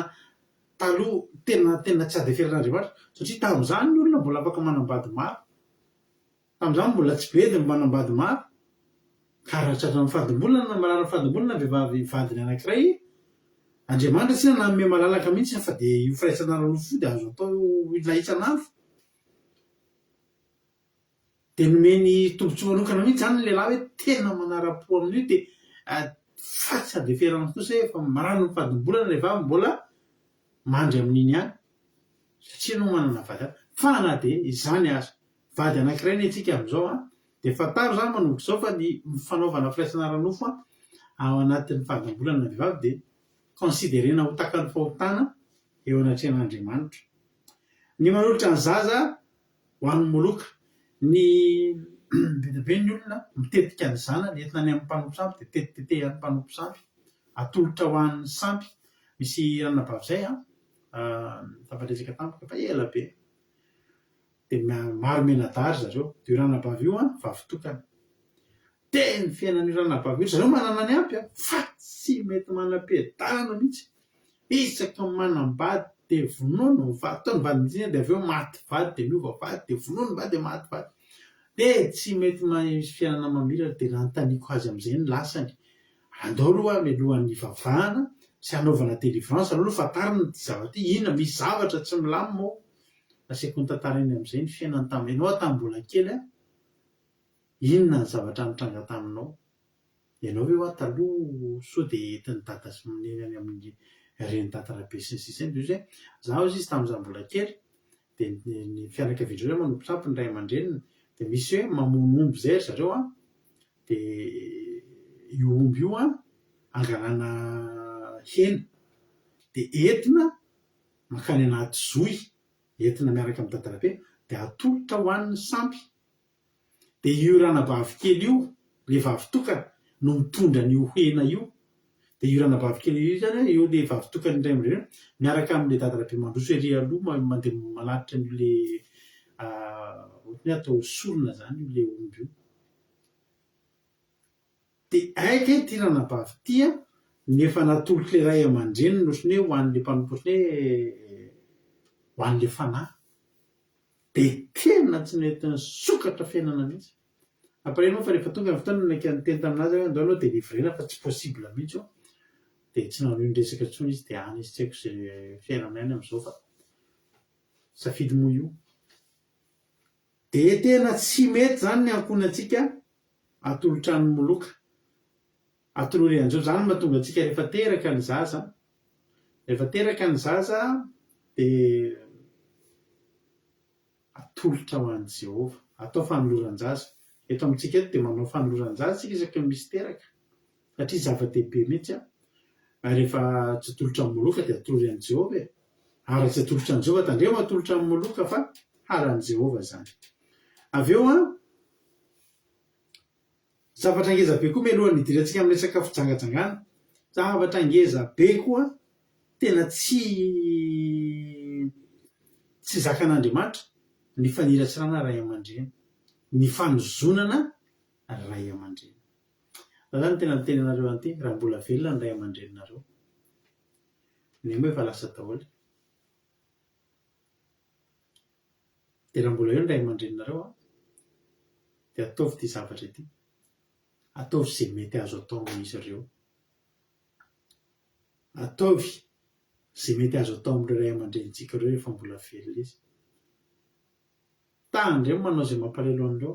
taloha tena tena tsy adeferan'Andriamanitra? Satria tamin'izany ny olona mbola afaka manambady maro. Tamin'izany mbola tsy bedy ny manambady maro, ka raha tratran'ny fadimbolana na marary fadimbolana ny vehivavy vadiny anankiray, Andriamanitra tsinona nanome malalaka mihitsy fa dia io firaisana ara-nofo io dia azo atao na isan'andro. Dia nomeny tombontsoa manokana mihitsy izany ny lehilahy hoe tena manara-po amin'io dia fa tsy andeferana kosa hoe efa marary ny fadimbolana ilay vavy mbola mandry amin'iny ihany satria ianao manana vady hafa. Fa na dia izany aza, Vady anankiray ny antsika amin'izao an, dia fantaro izany manomboka izao fa ny fanaovana firaisana ara-nofo an, ao anatin'ny fadimbolana ny vehivavy dia. considerena ho tahaka ny fahotana eo anatrehan'Andriamanitra. Ny manolotra ny zaza ho an'ny Moloka. Ny be dia be ny olona mitetika ny zanany entina any amin'ny mpanompo sampy dia tetitetehan'ny mpanompo sampy, atolotra ho an'ny sampy. Misy ranabavy izay an, tafaresaka tamiko efa ela be, dia maro mianadahy ry zareo, dia io ranabavy io an vavy tokana. Dia ny fiainan'io ranabavy io, ry zareo manana ny ampy an, fa tsy mety manam-piadanana mihitsy. Isaky ny manambady dia vonoiny ny vady, ataony vady mihitsy dia avy eo maty vady dia miova vady dia vonoiny ny vady dia maty vady. Dia tsy mety misy fiainana mamiratra dia nanontaniako azy amin'izay ny lasany. Andao aloha mialohan'ny hivavahana sy hanaovana délivrance aloha fantarina ity zavatra ity, inona misy zavatra tsy milamina ao. Nasaiko notantarainy amin'izay ny fiainany tamin'ny, ianao tamin'ny mbola kely an, Inona ny zavatra nitranga taminao? Ianao ve hoa taloha sao dia entin'i dada sy neny any amin'ny reny dada rabe sy ny sisa iny? Dia hoy izy hoe, za hozy izy tamin'izaho mbola kely dia ny fianakavian-dreo zany manompo sampy ny ray aman-dreniny dia misy hoe mamono omby izay ry zareo an, dia io omby io an angalana hena dia entina mankany anaty zohy, entina miaraka amin'i dada rabe dia atolotra ho an'ny sampy. Dia io ranabavy kely io, le vavy tokana, no mitondra an'io hena io. Dia io ranabavy kely io izany an, io le vavy tokana indray amin'ireo, miaraka amin'ilay dada rabe mandroso ery aloha mandeha manatitra an'io le ohatran'ny hoe atao sorona izany io le omby io. Dia hay kay ity ranabavy ity an, ny efa natolotr'ilay ray aman-dreniny ohatran'ny hoe ho an'ilay mpanompo ohatran'ny hoe ho an'ilay fanahy. Dia tena tsy nety nisokatra fiainana mihitsy. Après moa fa rehefa tonga ny fotoana naika niteny tamin'azy aho hoe andao aloha délivrer-na fa tsy possible mihitsy io. Dia tsy nanohy ny resaka intsony izy dia any izy tsy haiko izay fiainany any amin'izao fa safidy moa io. Dia tena tsy mety izany ny ankohonantsika atolotra an'i Moloka. Atolory an'izao, izany no mahatonga antsika rehefa teraka ny zaza, rehefa teraka ny zaza dia atolotra ho an'i Jehovah, atao fanoloran-jaza. Eto amintsika eto dia manao fanoloran-jaza isika isaky ny misy teraka, satria zava-dehibe mihitsy an. Ary rehefa tsy atolotra an'i Moloka dia atolory an'i Jehovah e. Ary raha tsy atolotra an'i Jehovah, tandremo atolotra an'i Moloka fa halan'i Jehovah izany. Avy eo an, Zavatra ngeza be koa mialohan'ny hidirantsika amin'ny resaka fijangajangana, zavatra ngeza be koa tena tsy tsy zakan'Andriamanitra ny faniratsirana ray aman-dreny, ny fanozonana ray aman-dreny. Za zany tena miteny anareo an'ity, raha mbola velona ny ray aman-dreninareo, ny ahy moa efa lasa daholo, Dia raha mbola eo ny ray aman-dreninareo an, dia ataovy ity zavatra ity. Ataovy izay mety azo atao amin'izy ireo. Ataovy izay mety azo atao amin'ireo ray aman-drenintsika ireo rehefa mbola velona izy. Tandremo manao izay mampalahelo an'ireo.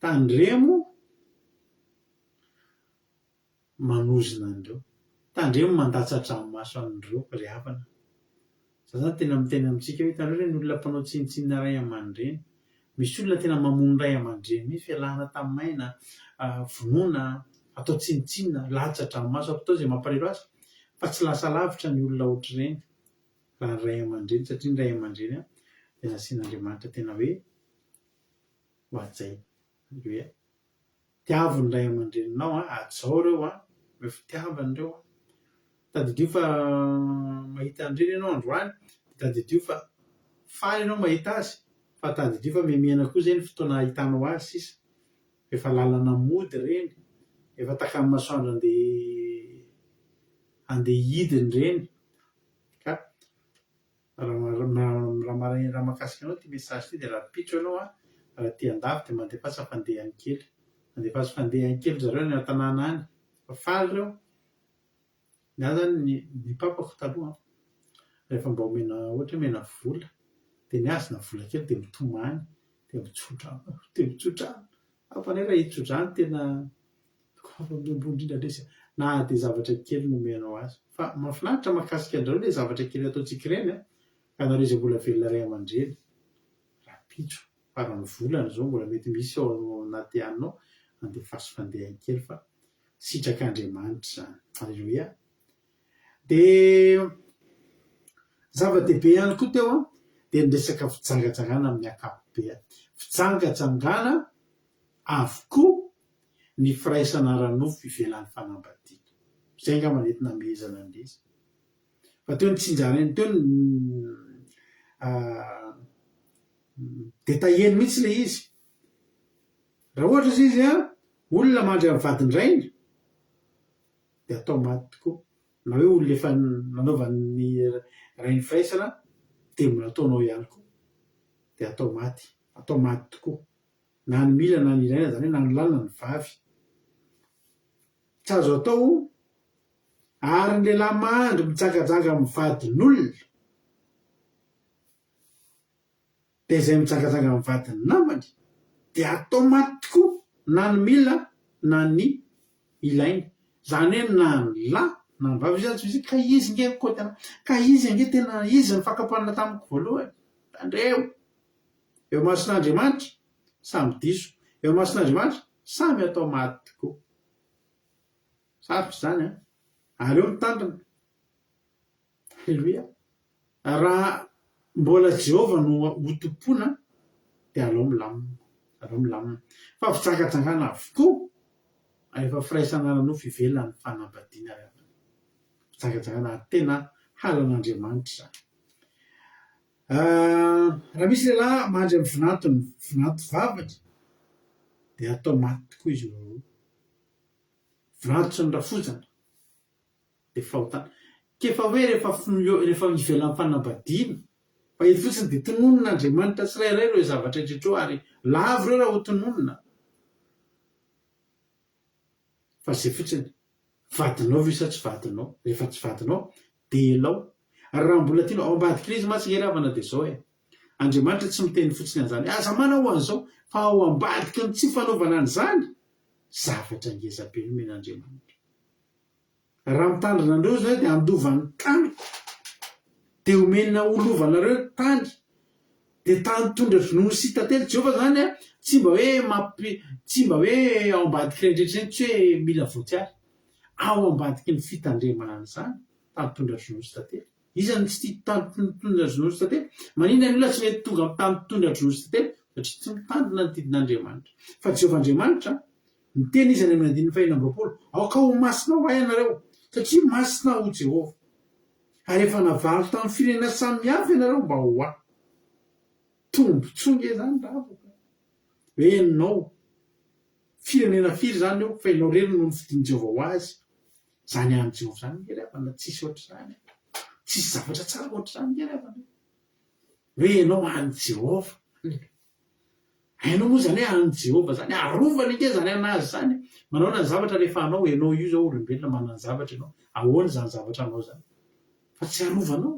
Tandremo manozona an'ireo. Tandremo mandatsa-dranomaso an'ireo ry havana. Za zany tena miteny amintsika hoe hitanareo ireny olona mpanao tsinontsinona ray aman-dreny. Misy olona tena mamono ray aman-dreny mihitsy, fialana tamin'ny maina, vonoina, atao tsinontsinona, latsa-dranomaso atao izay mampalahelo azy. Fa tsy lasa lavitra ny olona ohatr'ireny raha ny ray aman-dreny satria ny ray aman-dreny dia nasian'Andriamanitra tena hoe ho hajaina. Aleloia. Tiavo ny ray aman-dreninao an, hajao ireo an, omeo fitiavana ireo an. Tadidio fa mahita an'ireny ianao androany, dia tadidio fa faly ianao mahita azy, fa tadidio fa mihamiana koa izay ny fotoana ahitanao azy sisa. Efa lalana mody ireny, efa takan'ny masoandro andeha andeha hidina ireny ka. Raha raha mahakasika anao ity message ity dia rahampitso ianao an, raha aty andafy dia mandefasa fandehany kely. Andefaso fandehany kely ry zareo any an-tanàna any fa faly ireo. Ny ahy izany ny ny papako taloha an, rehefa mba omena ohatra hoe omena vola dia ny azy na vola kely dia mitomany dia mitsodrano dia mitsodrano. Hafa indray raha hitsodrano tena Ambony indrindra lesy a! Na dia zavatra kely no omenao azy. Fa mahafinaritra mahakasika an-dRareo ilay zavatra kely ataontsika ireny a! Ka nareo izay mbola velona ray aman-dreny, rahampitso, faran'ny volana izao mbola mety misy ao anaty anona ao, andefaso fandehany kely fa sitrak'Andriamanitra izany. Aleloia! Dia zava-dehibe ihany koa teo dia ny resaka fijangajangana amin'ny ankapobeany. Fijangajangana avokoa ny firaisana ara-nofo ivelan'ny fanambadiana. Izay angamba no entina hamehezana an'ilay izy. Fa teo ny tsinjarainy teo ny détaillé-ny mihitsy ilay izy. Raha ohatra izy izy an, olona mandry amin'ny vadin-drainy dia atao maty tokoa. Na hoe olona efa nanaovan'ny rainy firaisana dia mbola ataonao ihany koa dia atao maty, atao maty tokoa. Na ny mila na ny ilaina, izany hoe na ny lahy na ny vavy. Tsy azo atao ary ny lehilahy mandry mijangajanga amin'ny vadin'olona dia izay mijangajanga amin'ny vadin'ny namany dia atao maty tokoa na ny mila na ny ilaina. Izany hoe na ny lahy na ny vavy, io izany tsy misy hoe ka izy nge nikaoty anah, ka izy ange tena izy no fakam-panina tamiko voalohany. Tandremo! Eo imason'Andriamanitra, samy diso. Eo imason'Andriamanitra, samy atao maty tokoa. Sarotra izany an! Aleo mitandrina. Aleloia! Raha mbola Jehovah no hotompoina dia alao milamina. Alao milamina. Fa fijangajangana avokoa rehefa firaisana ara-nofo ivelan'ny fanambadiana ry havana. Fijangajangana ary tena halan'Andriamanitra izany. Raha misy lehilahy mandry amin'ny vinantony vinanto vaviny dia atao maty tokoa izy ireo. Vinanto sy ny rafozana. dia fahotana. K'efa hoe rehefa rehefa ivelan'ny fanambadiana, fa eto fotsiny dia tononin'Andriamanitra tsirairay ireo zavatra rehetra ireo ary lavo ireo raha ho tononina. Fa izay fotsiny, vadinao ve sa tsy vadinao? Rehefa tsy vadinao dia elao. Ary raha mbola tianao, ao ambadik'ilay izy mantsy nge ry havana dia izao e, Andriamanitra tsy miteny fotsiny an'izany hoe aza manao an'izao, fa ao ambadiky ny tsy fanaovana an'izany, zavatra ngeza be nomen'Andriamanitra. Raha mitandrina anareo izahay dia handova ny taniko, dia homena ho lovanareo ny tany, dia tany tondra-dronono sy tantely. Jehovah izany an, tsy mba hoe mampi, tsy mba hoe ao ambadik'ireny rehetra ireny, tsy hoe mila voatsiary. Ao ambadiky ny fitandremana an'izany, tany tondra-dronono sy tantely. Iza no tsy tia tany tondra-dronono sy tantely? Maninona ny olona tsy mety tonga amin'ny tany tondra-dronono sy tantely? Satria tsy mitandrina ny didin'Andriamanitra. Fa Jehovah Andriamanitra, Niteny izy any amin'ny andininy fahenina amby 20, Aoka ho masina ho ahy ianareo, satria masina aho Jehovah. Ary efa navalo tamin'ny firenena samihafa ianareo mba ho ahy. Tombontsoa ange izany ravako a! Hoe ianao, firenena firy izany eo, fa ianao irery no nofidin'i Jehovah ho azy. Izany an'i Jehovah izany ange ry havana, tsisy ohatr'izany e! Tsisy zavatra tsara ohatr'izany ange ry havana e! Hoe ianao an'i Jehovah. Hainao moa izany hoe an'i Jehovah izany, arovany ange izany an'azy izany. Manahoana ny zavatra rehefa anao, ianao io izao olombelona manana zavatra ianao, ahoana izany zavatra anao izany? Fa tsy arovanao,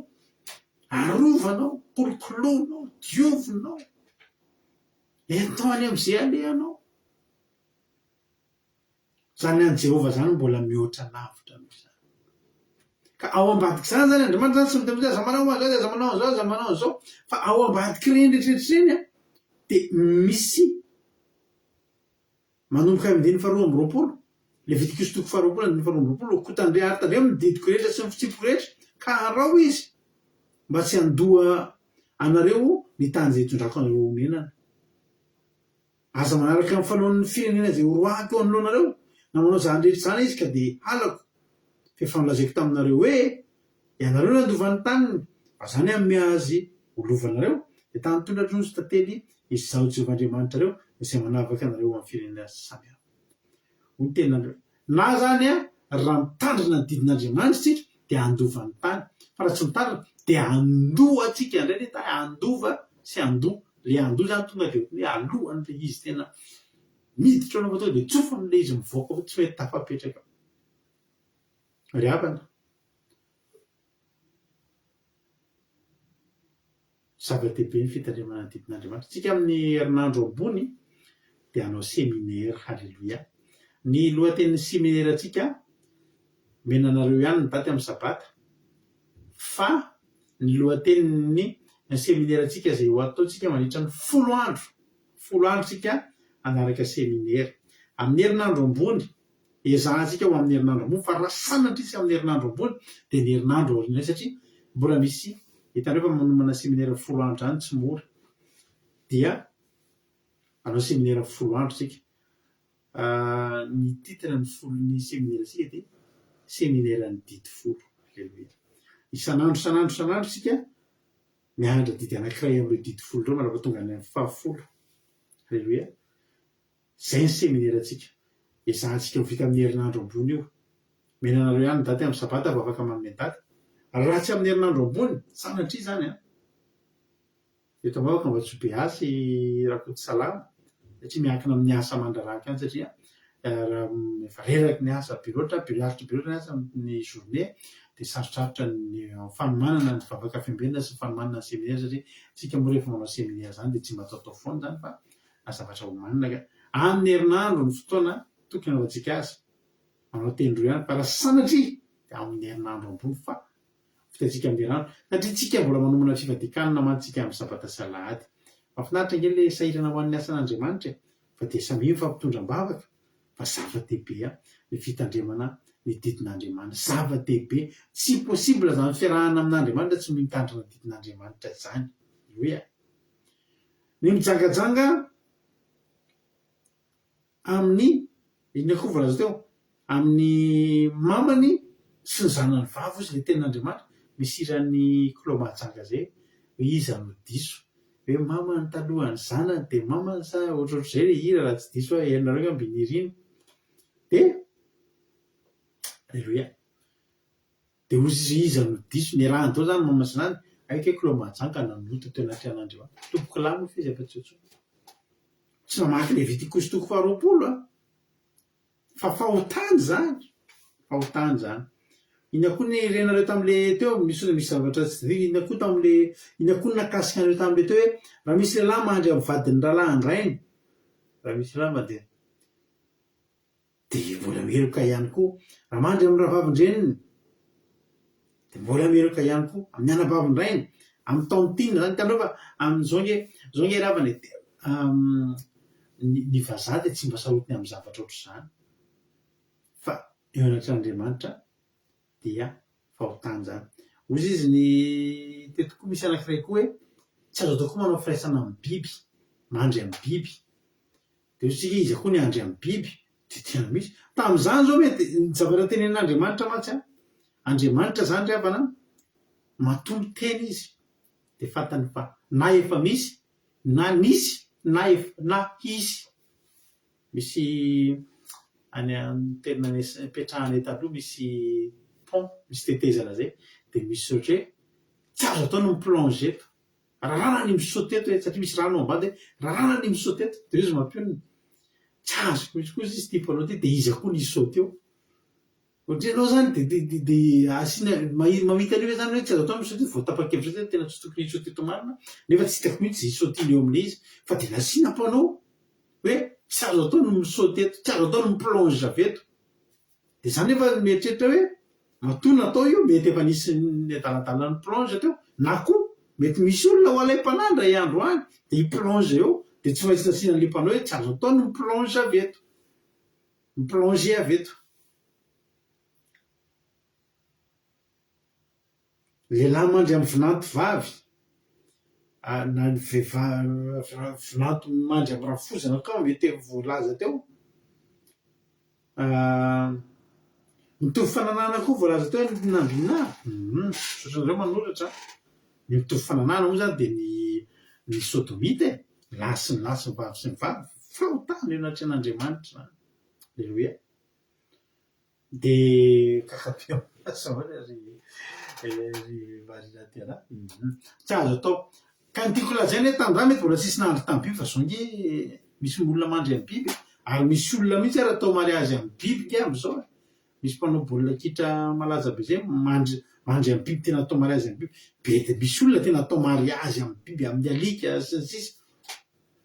arovanao, kolokoloinao, diovinao, entinao any amin'izay alehanao. Izany an'i Jehovah izany mbola mihoatra lavitra noho izany. Ka ao ambadik'izany izany Andriamanitra izany tsy miteny hoe aza manao an'izao, aza manao an'izao, aza manao an'izao, fa ao ambadik'ireny rehetrarehetra ireny an, dia misy manomboka amin'ny andininy faharoa amby 20, Levitikosy toko faharoapolo andininy faharoa amby 20, koa tandre ary tandremo ny didiko rehetra sy ny fitsipiko rehetra, ka harao izy, mba tsy handoa anareo ny tany izay hitondrako anareo honenana. Aza manaraka ny fanaon'ny firenena izay horoahako eo anoloanareo, na manao izany rehetra izany izy ka dia halako. Fa efa nolazaiko taminareo hoe, Ianareo no handova ny taniny, fa izaho no hanome azy ho lovanareo, dia tany tondra-dronono sy tantely, Izaho Jehovah Andriamanitrareo, izay manavaka anareo amin'ny firenena samihafa. Hoy ny tenin'Andriamanitra. Na izany raha mitandrina ny didin'Andriamanitra isika dia handova ny tany, fa raha tsy mitandrina dia handoa antsika indray ilay tany, handova sy handoa, ilay handoa izany tonga dia ohatran'ny hoe alohan'ilay izy tena miditra ao anao fa tonga dia tsofiny ilay izy mivoaka ao, tsy mety tafapetraka ao. Ry havana, Zava-dehibe ny fitandremana ny didin'Andriamanitra. Tsika amin'ny herinandro ambony dia hanao seminaire. Haleloia. Ny lohatenin'ny seminaire antsika, omena anareo ihany ny daty amin'ny sabata, fa ny lohatenin'ny seminaire antsika izay ho ataontsika mandritra ny folo andro, folo andro tsika hanaraka seminaire. Amin'ny herinandro ambony. Ezahantsika ho amin'ny herinandro ambony fa raha sanatria tsy amin'ny herinandro ambony dia ny herinandro aoriana satria mbola misy hitanareo fa manomana seminera folo andro izany tsy mora dia hanao seminera folo andro isika. Ny titre ny folon'ny seminera-ntsika dia Semineran'ny didy folo. Aleloia. Isan'andro isan'andro isan'andro isika mianatra didy anankiray amin'ireo didy folo ireo mandra-pahatonga any amin'ny fahafolo. Aleloia. Izay ny seminerantsika. Ezahantsika ho vita amin'ny herinandro ambony io. Omena anareo ihany ny daty amin'ny sabata vao afaka manome daty. Raha tsy amin'ny herinandro ambony, sanatria izany an! Eto am-bavaka mba tsy ho be asa i Rakotosalama satria miankina amin'ny asa aman-draharaha ihany satria raha efa reraky ny asa be loatra, be lalitra be loatra ny asa amin'ny journée dia sarotsarotra ny fanomanana ny vavaka fiambenana sy ny fanomanana ny seminaire satria isika moa rehefa manao seminaire izany dia tsy mba ataotao foana izany fa zavatra omanina ka amin'ny herinandro ny fotoana tokony hanaovantsika azy manao tendro ihany fa raha sanatria dia amin'ny herinandro ambony fa Vitaintsika amin'ny rano. Satria tsika mbola manomana fifadian-kanina mantsy tsika amin'ny sabata sy alahady. Mahafinaritra ange le sahirana ho an'ny asan'Andriamanitra e! Fa dia samia mifampitondra am-bavaka fa zava-dehibe an ny fitandremana ny didin'Andriamanitra. Zava-dehibe. Tsy possible zany fiarahana amin'Andriamanitra tsy mitandrina didin'Andriamanitra zany. Aleloia. Ny mijangajanga amin'ny, inona koa voalaza teo? Amin'ny mamany sy ny zanany vavy hozy ilay tenin'Andriamanitra, misy hiran'ny Clos Mahajanga zay hoe iza no diso, hoe mamany talohan'ny zanany dia mamany sa ohatrohatr'izay ilay hira raha tsy diso aho, hainareo angamba iny hira iny. Dia, aleloia. Dia hozy izy iza no diso, niarahany daholo izany mama sy nany, hay kay Clos Mahajanga nanota teo anatrehan'Andriamanitra, tompokolahy moa f'izy efa tsy eo intsony. Tsy namaky Levitikosy toko faharoapolo a! Fa fahotana izany, fahotana izany. Inona koa ny renareo tamin'le teo, misy misy zavatra tsy tadidy, inona koa tamin'le, inona koa ny nakasika anareo tamin'le teo hoe raha misy lehilahy mandry amin'ny vadin'ny rahalahin-drainy, raha misy lehilahy mandeha. Dia mbola meloka ihany koa. Raha mandry amin'ny rahavavin-dreniny, dia mbola meloka ihany koa. Amin'ny anabavin-drainy, amin'ny tantine izany. Hitanareo fa amin'izao ange, izao ange ry havana e, ny ny vazaha dia tsy mba sarotiny amin'ny zavatra ohatr'izany. Fa eo anatrehan'Andriamanitra dia fahotana izany. Hozy izy ny teto koa misy anankiray koa hoe tsy azo atao koa manao firaisana amin'ny biby, mandry amin'ny biby. Dia hoy isika iza koa ny andry amin'ny biby? Dia tena misy. Tamin'izany izao mety, ny zavatra tenenin'Andriamanitra mantsy an, Andriamanitra izany ry havana an, matoa miteny Izy dia fantany fa na efa misy, na nisy, na efa, na hisy. Misy any amin'ny toerana nipetrahanay taloha misy pont, misy tetezana izay, dia misy soratra hoe tsy azo atao ny mi-plonge eto. Raràna ny mi-saute eto e, satria misy rano ao ambany dia raràna ny mi-saute eto, dia hoy izy mampionona, tsy azoko mihitsy koa izy ity mpanao ity, dia iza koa ny hi-saute eo? Ohatry ianao izany dia dia dia dia asiana mahi- mamita an'io ve izany hoe tsy azo atao ny mi-saute vao tapa-kevitra hoe tena tsy tokony hi-saute eto marina, nefa tsy hitako mihitsy izay hi-saute-na eo amin'ilay izy, fa dia nasiana mpanao hoe tsy azo atao ny mi-saute eto, tsy azo atao ny mi-plonge avy eto. Dia za nefa mieritreritra hoe matoa natao io mety efa nisy niadaladala ni plonge teo na koa mety misy olona ho alaim-panahy indray andro any dia hi plonge eo dia tsy maintsy nasiana an'ilay panneau hoe tsy azo atao ny mi plonge avy eto, mi plonger avy eto. Lehilahy mandry amin'ny vinanto vavy na ny vehivavy vinanto mandry amin'ny rafozana koa mety efa voalaza teo. Mitovy fananahana koa voalaza teo hoe ny nambinà. Misaotra anareo manoratra an. Ny mitovy fananahana moa izany dia ny ny sodomita e, lahy sy ny lahy sy ny vavy sy ny vavy. Fahotana eo anatrehan'Andriamanitra izany. Aleloia. Dia gaga be aminazy ahoana ry ry Marina Tena? Tsy azo atao. Ka ny tiako lazaina hoe tamin'izany mety mbola tsisy nahandry tamin'ny biby fa izao ange misy olona mandry amin'ny biby e. Ary misy olona mihitsy ary atao mariazy amin'ny biby nge amin'izao e. Misy mpanao baolina kitra malaza be izay mandry mandry amin'ny biby tena atao mariazy amin'ny biby. Be dia misy olona tena atao mariazy amin'ny biby, amin'ny alika sy ny sisa.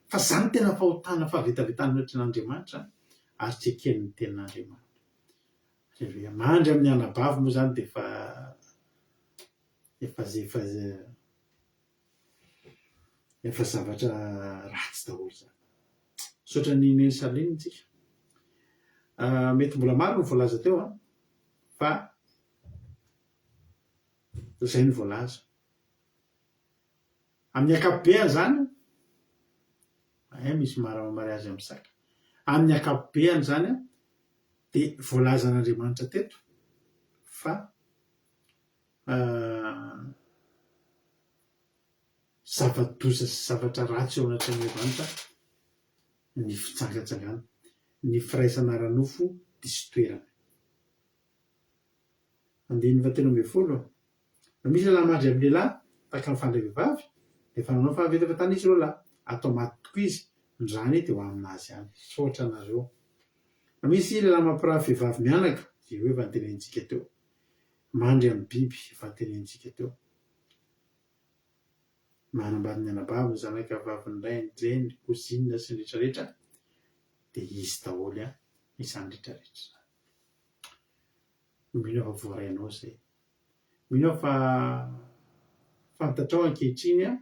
Fa izany tena fahotana fahavetavetana mihoatra an'Andriamanitra ary tsy eken'ny tenin'Andriamanitra. Aleloia. Mandry amin'ny anabavy moa izany dia efa efa efa efa zavatra ratsy daholo izany. Misaotra an'i Neny Charline tsika. Mety mbola maro ny voalaza teo an, fa izay no voalaza. Amin'ny ankapobeany izany, hay misy mariazy amin'ny saka. Amin'ny ankapobeany izany an, dia voalazan'Andriamanitra teto fa zava-doza sy zavatra ratsy eo anatrehan'Andriamanitra ny fijangajangana, ny firaisana ara-nofo diso toerana. Andininy fahatelo ambin'ny folo, Raha misy lehilahy mandry amin'ny lehilahy, tahaka ny fandray vehivavy, dia efa nanao fahavetavetana izy ireo lahy, atao maty tokoa izy, ny rany dia ho aminazy ihany. Misaotra anareo. Raha misy lehilahy mampirafy vehivavy mianaka, dia io efa notenenintsika teo. Mandry amin'ny biby, efa notenenintsika teo. Manambady ny anabaviny, zanaka vavin'ny rainy, reny, cousine sy ny rehetra rehetra, dia izy daholo an, izany rehetra rehetra izany. Mino aho fa voarainao izay. Mino aho fa fantatrao ankehitriny an.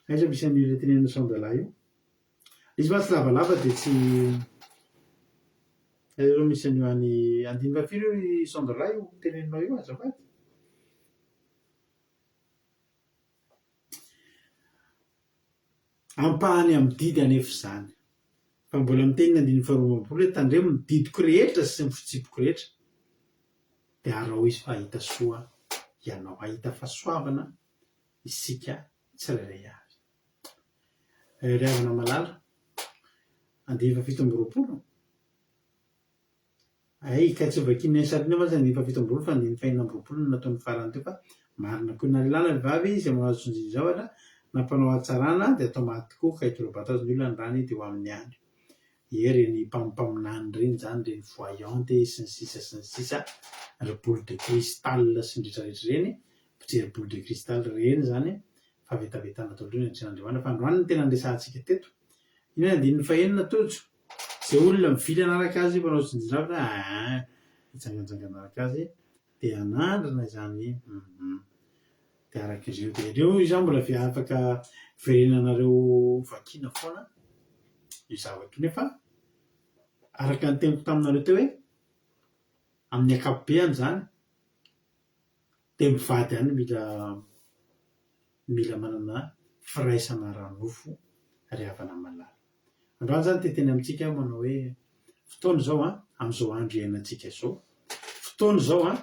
Aiza misy an'io ilay tenenin'i Sandala io? Izy mantsy lavalava dia tsy Aiza aloha misy an'io any andininy fahafiry io ry Sandala io teneninao io azafady? Ampahany amin'ny didy anefa izany. Fa mbola miteny ny andininy faharoa amby roapolo hoe tandremo ny didiko rehetra sy ny fitsipiko rehetra dia araho izy fa hahita soa ianao, hahita fahasoavana isika tsirairay avy. Ry havana malala, andininy fahafito amby roapolo. Hay ka tsy hovakiana eny sarina mantsy andininy fahafito amby roapolo fa andininy fahenina amby roapolo no nataony farany teo fa marina koa na lehilahy na vehivavy izay manao tsonjin zavatra na mpanao hatsarana dia atao maty tokoa ka hitora-bato azy ny olona ny rany dia ho aminy ihany. Ie reny mpamompaminany reny zany reny voyante sy ny sisa sy ny sisa ry boule de cristal sy ny retraretra reny mpijery boule de cristal reny zany fahavetavetana daholo reny atrehan'Andriamanitra fa androany no tena niresahantsika teto. Inona ny andininy fahenina Tojo? Izay olona mivily hanaraka azy mpanao tsindrin-javatra aa hitsangantsangana hanaraka azy dia hanandrana izany hum dia araka ireo dia ireo izany mbola ve afaka verenanareo vakiana foana io zavatra io nefa araka ny teniko taminareo teo hoe amin'ny ankapobeany izany dia mivady ihany mila mila manana firaisana ara-nofo ry havana malala. Androany izany te hiteny amintsika aho manao hoe fotoana izao an, amin'izao andro iainantsika izao, fotoana izao an,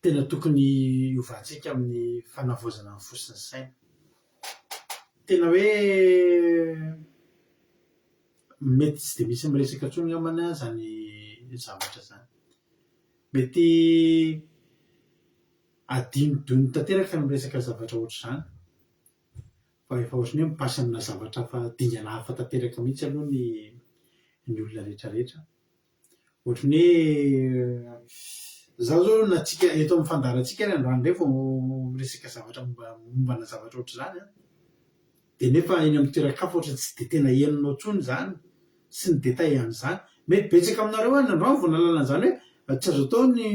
tena tokony hiovantsika amin'ny fanavaozana ny fo sy ny saina. Tena hoe mety tsy dia misy miresaka intsony angambany izany zavatra izany. Mety adinodino tanteraka ny miresaka zavatra ohatr'izany fa efa ohatran'ny hoe mi-passe amina zavatra hafa, dingana hafa tanteraka mihitsy aloha ny ny olona rehetrarehetra. Ohatran'ny hoe izaho izao na tsika eto amin'ny fandaharantsika ary androany indray vao miresaka zavatra momba mombana zavatra ohatr'izany an, dia nefa eny amin'ny toeran-kafa ohatran'ny tsy dia tena henonao intsony izany sy ny détail an'izany. Mety betsaka aminareo any androany vao nahalala an'izany hoe tsy azo atao ny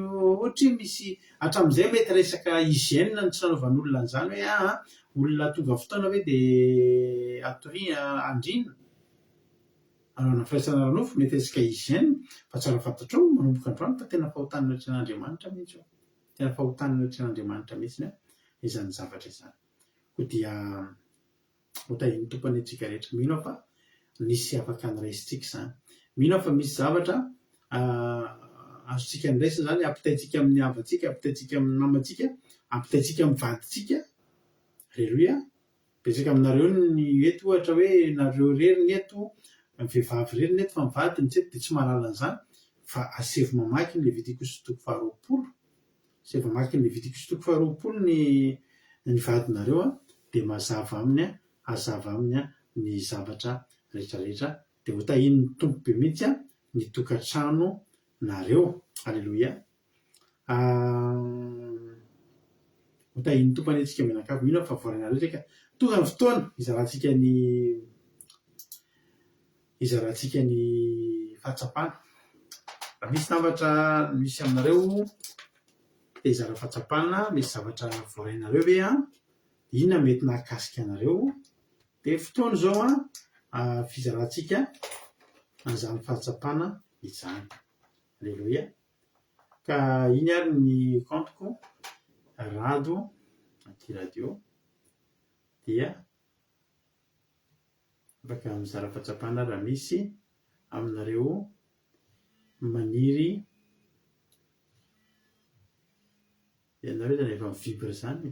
ohatra hoe misy hatramin'izay mety resaka hygiène no tsy nanaovan'olona an'izany hoe aa olona tonga fotoana ve dia atoriana andriana anaovana firaisana ara-nofo, mety resaka hygiène fa tsara fantatrao manomboka androany fa tena fahotana anatrehan'Andriamanitra mihitsy io. Tena fahotana anatrehan'Andriamanitra mihitsy izany zavatra izany. Koa dia ho tahian'ny Tompo anie tsika rehetra. Mino aho fa nisy afaka noraisintsika izany. Mino aho fa misy zavatra azontsika noraisina izany, ampitaintsika amin'ny havantsika, ampitaintsika amin'ny namantsika, ampitaintsika amin'ny vadintsika. Aleloia. Betsaka aminareo ny eto ohatra hoe nareo irery ny eto, ny vehivavy irery ny eto fa ny vadiny tsy eto dia tsy mahalala an'izany. Fa asevo mamaky ny Levitikosy toko faharoapolo. Izay mamaky ny Levitikosy toko faharoapolo ny ny vadinareo an, dia mazava aminy an, hazava aminy an ny zavatra rehetra rehetra, dia ho tahian'ny Tompo be mihitsy an ny tokantrano nareo. Aleloia. Ho tahian'ny Tompo anie tsika mianakavy. Mino aho fa voarainareo izay ka. Tonga ny fotoana hizarantsika ny hizarantsika ny fahatsapana. Raha misy zavatra misy aminareo te hizara fahatsapana, misy zavatra voarainareo ve an? Inona mety nahakasika anareo? Dia fotoana izao an, fizarantsika an'izany fahatsapana izany. Aleloia. Ka iny ary ny kaontiko, Rado aty radio dia afaka mizara fahatsapana raha misy aminareo maniry ianareo izany efa mi-vibre izany e.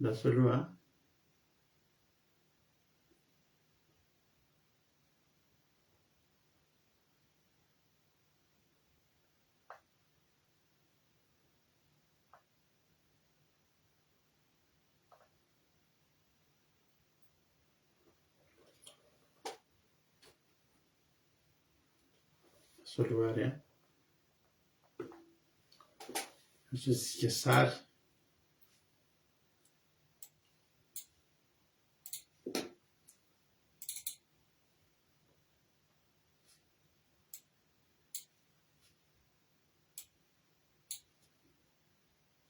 Lasa aloha an. Lasa aloha ary an. Asiantsika sary.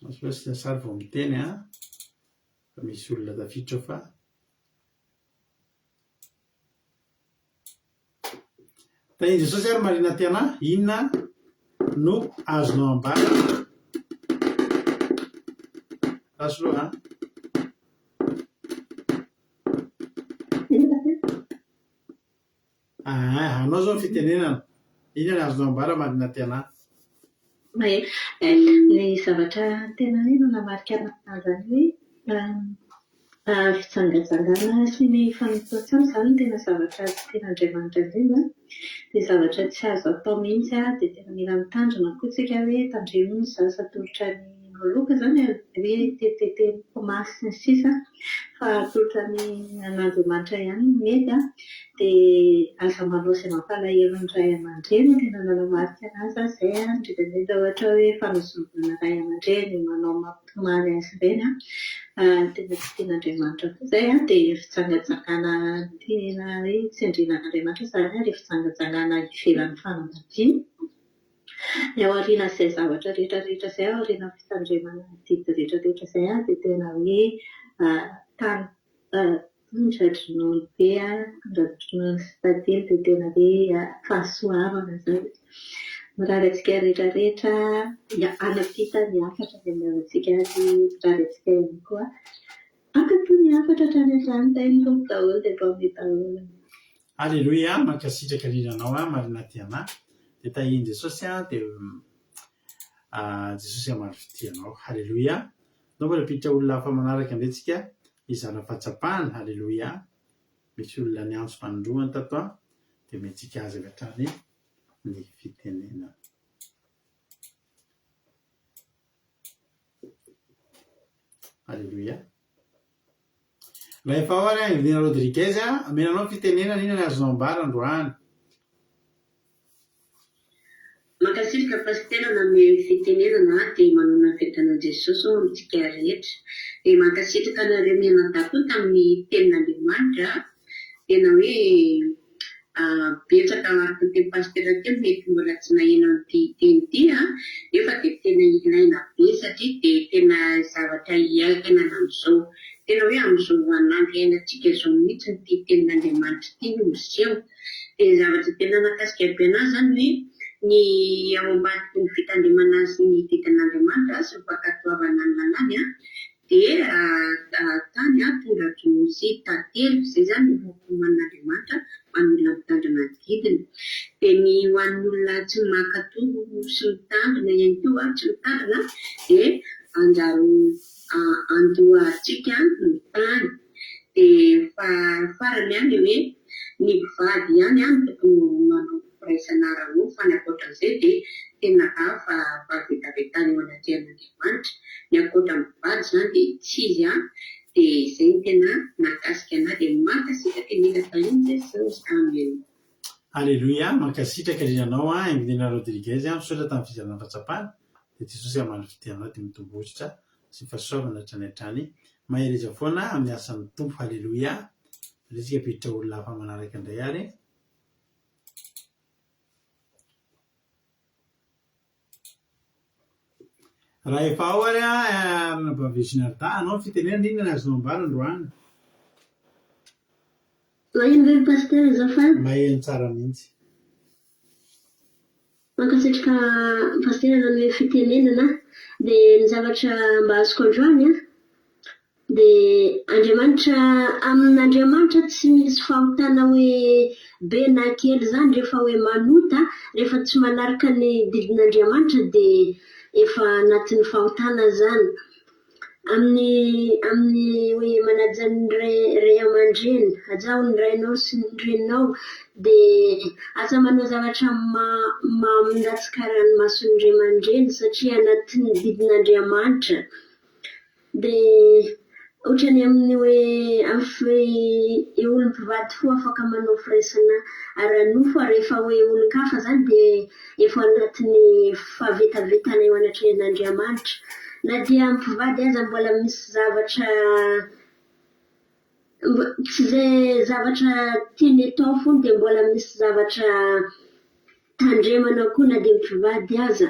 Lasa aloha asiana sary vao miteny an. Fa misy olona tafiditra ao fa. Tahin'i Jesosy ary Marina Tiana, inona no azonao ambara? Lasa aloha an. Aa, anao izao ny fitenenana. Inona no azonao ambara Marina Tiana? Ny zavatra tena hoe nanamarika anahy izany hoe fijangajangana sy ny fanompoan-tsampy izany no tena zavatra tsy tian'Andriamanitra indrindra. Dia zavatra tsy azo atao mihitsy dia tena mila mitandrina koa isika hoe tandremo ny zaza atolotra ny moloka izany e, hoe teniteniteniko komasy sy ny sisa fa atolotra ny an'Andriamanitra ihany no mety an. Dia aza manao izay mampalahelo ny ray aman-dreny no tena nanamarika anazy aho izay an, indrindra indrindra ohatra hoe fanozonana ray aman-dreny, manao mampitomany azy ireny an, tena tsy tian'Andriamanitra koa izay an, dia fijangajangana tena hoe tsindrian'Andriamanitra izany an, ilay fijangajangana ivelan'ny fanambadiana. Ny ao aorianan'izay zavatra rehetra rehetra izay, ao aorianan'ny fitandremana ny didy rehetra rehetra izay an, dia tena hoe tany tondra-dronono be an, tondra-dronono sy tantely dia tena hoe fahasoavana izany. Mirary antsika rehetra rehetra hanapita ny hafatra izay nomentsika azy, mirary antsika ihany koa hankatò ny hafatra hatrany hatrany. Tahin'ny Tompo daholo dia bonne daholo. Aleloia, mankasitraka indrindra anao aho Marina Tiana, dia tahin'i Jesosy an, dia Jesosy hamaly fitia anao. Haleloia. Ndao mbola hampiditra olona hafa manaraka indray tsika hizara fahatsapana. Haleloia. Misy olona niantso fanindroany tato an, dia omentsika azy avy hatrany ny fitenenana. Haleloia. Rahefa ao ary Evelina Rodriguez a, omena anao ny fitenenana, inona ny azonao ambara androany? Mankasitraka Pasitera nanome ny fitenenana dia manonona ny fiadanan'i Jesosy ho amintsika rehetra. Dia mankasitraka anareo mianadahy koa tamin'ny tenin'Andriamanitra. Tena hoe betsaka araka ny tenin'i Pasitera teo mety mbola tsy naheno an'ity teny ity nefa dia tena ilaina be satria dia tena zavatra iainana amin'izao. Tena hoe amin'izao vaninandro iainantsika izao mihitsy ity tenin'Andriamanitra ity no miseho. Dia ny zavatra tena nahakasika be an'ahy izany hoe ny ao ambadiky ny fitandremana sy ny didin'Andriamanitra sy ny fankatoavana ny lalàny dia tany tondra-dronono sy tantely. Izay izany no fampiomanan'Andriamanitra ho an'ny olona mitandrina ny didiny. Dia ny ho an'ny olona tsy mankatò sy mitandrina ihany koa, tsy mitandrina dia hanjary andohantsika ny tany. Dia fa farany ihany dia hoe ny mpivady ihany no tokony manao firaisana ara-nofo fa ny ankoatran'izay dia tena hafa fahavetavetana eo anatrehan'Andriamanitra. Ny ankoatra ny mpivady izany dia tsy izy an, dia izay no tena nahakasika anah dia mankasitraka indrindra tahin'i Jesosy. Amen. Aleloia, mankasitraka indrindra anao an, Emelina Rodriguez an, misaotra tamin'ny fizarana fahatsapana, dia Jesosy hamaly fitia anao dia mitombo hosotra sy fahasoavana hatrany hatrany, mahereza foana amin'ny asan'ny Tompo, Aleloia, aleo tsika hampiditra olona hafa manaraka indray ary. Raha efa ao ary an, Ranabavy Virginie Arda, anao ny fitenenana, inona ny azonao ambara androany? Maheno ve ny Pasteur azafady? Maheno tsara mihitsy. Mankasitraka Pasteur nanome fitenenana dia ny zavatra mba azoko androany an dia Andriamanitra amin'Andriamanitra tsy misy fahotana hoe be na kely izany rehefa hoe manota rehefa tsy manaraka ny didin'Andriamanitra dia efa anatin'ny fahotana izany Amin'ny amin'ny hoe manaja ny ray ray aman-dreny, hajao ny rainao sy ny reninao, dia aza manao zavatra ma- mandatsikara ny mason'ny ray aman-dreny satria anatin'ny didin'Andriamanitra. Dia ohatran'ny amin'ny hoe amin'ny olom-pivady fo afaka manao firaisana ara-nofo ary rehefa hoe olon-kafa izany dia efa ao anatin'ny fahavetavetana eo anatrehan'Andriamanitra. Na dia mpivady aza mbola misy zavatra tsy izay zavatra tiany atao foana dia mbola misy zavatra tandremana koa na dia mpivady aza.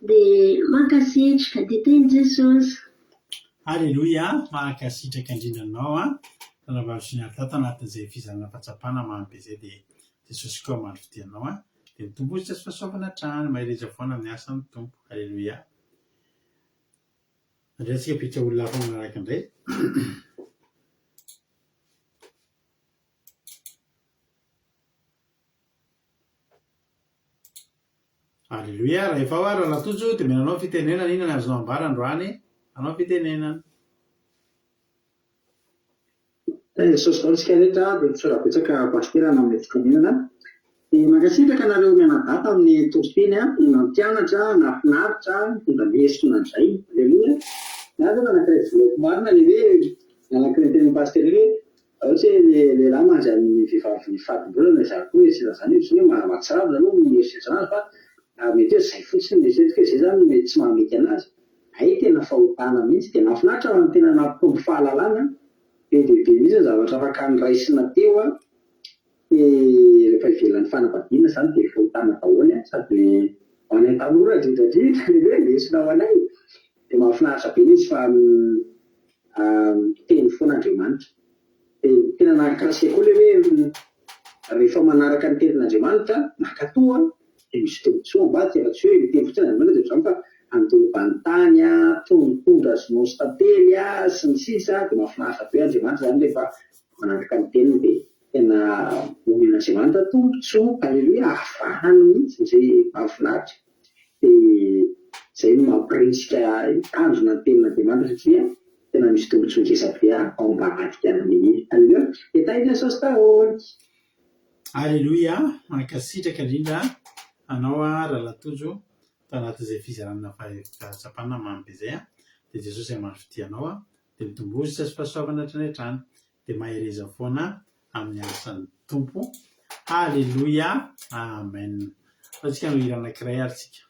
Dia mankasitraka, dia tahin'i Jesosy. Aleloia, mankasitraka indrindra anao an, Ranabavy Junior tato anatin'izay fizarana fahatsapana mamy be izay dia Jesosy koa hamaly fitia anao an, dia mitomboa sy fahasoavana hatrany, mahereza foana amin'ny asan'ny Tompo, Aleloia. Andray tsika hampiditra olona hafa manaraka indray. Aleloia, raha efa ao ary Rahalahy Tojo dia omena anao ny fitenenana, inona ny azonao ambara androany? Anao ny fitenenana. Jesosy daholo tsika rehetra dia misaotra betsaka Pasitera nanome fitenenana. Dia mankasitraka anareo mianadahy tamin'ny toriteny nampianatra, nahafinaritra, nitondra lesona indray. Aleloia. Ny ahy zao anankiray voalohako marina le hoe anankiray nitenenin'i Pasitera iny hoe raha ohatra hoe le lehilahy mandry amin'ny vehivavy fadimbolana izany koa hoe tsy izany hoe tsy hoe mahatsiravina aloha ny mieritreritra anazy fa mety hoe zay fotsiny no eritreretiko hoe zay zany no mety tsy mahamety anazy. Hay tena fahotana mihitsy. Dia nahafinaritra fa tena nampitombo fahalalana. Be dia be mihitsy ny zavatra afaka noraisina teo an. Dia rehefa ivelan'ny fanambadiana izany dia fahotana daholo an. Sady ho anay tanora indrindra indrindra ilay hoe lesona ho anay. Dia mahafinaritra be ilay izy fa miteny foana Andriamanitra. Dia tena nahakasika koa ilay hoe rehefa manaraka ny tenin'Andriamanitra, mankatò an. Dia misy tombotsoa ambadika fa tsy hoe miteny fotsiny Andriamanitra dia ohatr'izany fa andoroba ny tany an, mitondra ronono sy tantely an, sy ny sisa dia mahafinaritra be Andriamanitra izany rehefa manaraka ny teniny dia tena omen'Andriamanitra tombotsoa, aleloia, havanany mihitsy izay mahafinaritra dia izay no mampirisika hitandrina ny tenin'Andriamanitra satria tena misy tombotsoa ngeza be ao ambadika an'ilay izy, aleloia, dia tahin'i Jesosy daholo. Aleloia, mankasitraka indrindra anao Rahalahy Tojo tao anatin'izay fizarana fahatsapana mamy be izay dia Jesosy hamaly fitia anao dia mitomboa sy fahasoavana hatrany hatrany dia mahereza foana amin'ny asan'ny Tompo. Aleloia, Amen. Atao tsika hanao hira anankiray ary tsika.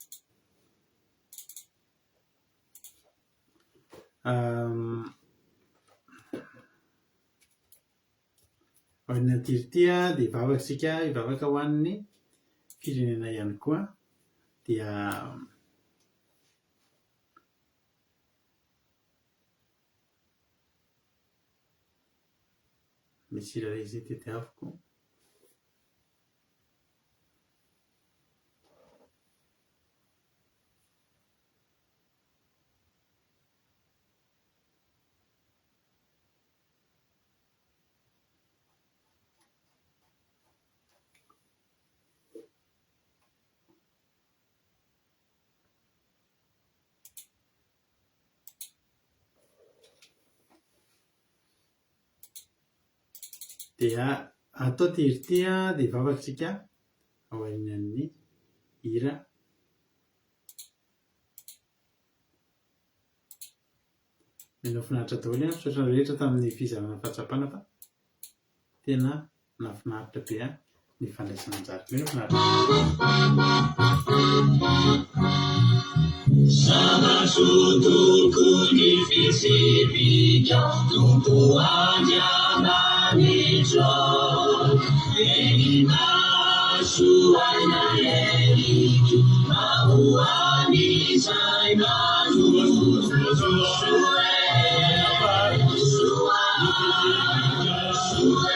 Aorian'ity ity dia hivavaka isika, hivavaka ho an'ny firenena ihany koa. Dia misy hira iray izay tediaviko. Dia atao ity hira ity dia hivavaka isika ao aorian'ny hira. Mino finaritra daholo an, misaotra ny rehetra tamin'ny fizarana fahatsapana fa tena nahafinaritra be an. Ny fandraisana anjara. Mino finaritra. Zava-tsoa tokony fitsipika Tompo Andriamanitro Eny maso aina heriko Mba ho an'izay manoto Soa e, soa, soa e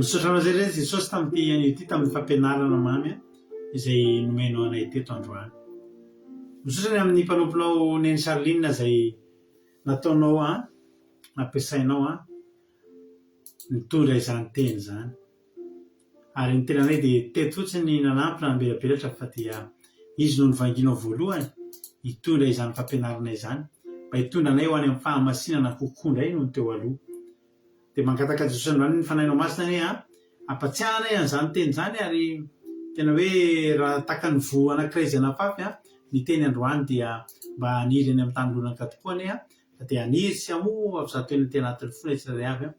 Misaotra anao izay re Jesosy tamin'ity anio ity tamin'ny fampianarana mamy izay nomenao anay teto androany. Misaotra ny amin'ny mpanomponao Neny Charline izay nataonao an, nampiasainao an, nitondra izany teny izany. Ary ny tenanay dia teto fotsiny nanampy namelabelatra fa dia izy no novangianao voalohany hitondra izany fampianarana izany mba hitondra anay ho any amin'ny fahamasinana kokoa indray noho ny teo aloha. Dia mangataka an'i Jesosy androany ny Fanahinao Masina anie an, hampatsiahy anay an'izany teny izany ary tena hoe raha tahaka ny voa anankiray izay nafafy an, ny teny androany dia mba haniry eny amin'ny tany lonaka tokoa anie an, fa dia haniry sy hamoa avy izato eny aty anatin'ny fonay tsirairay avy an,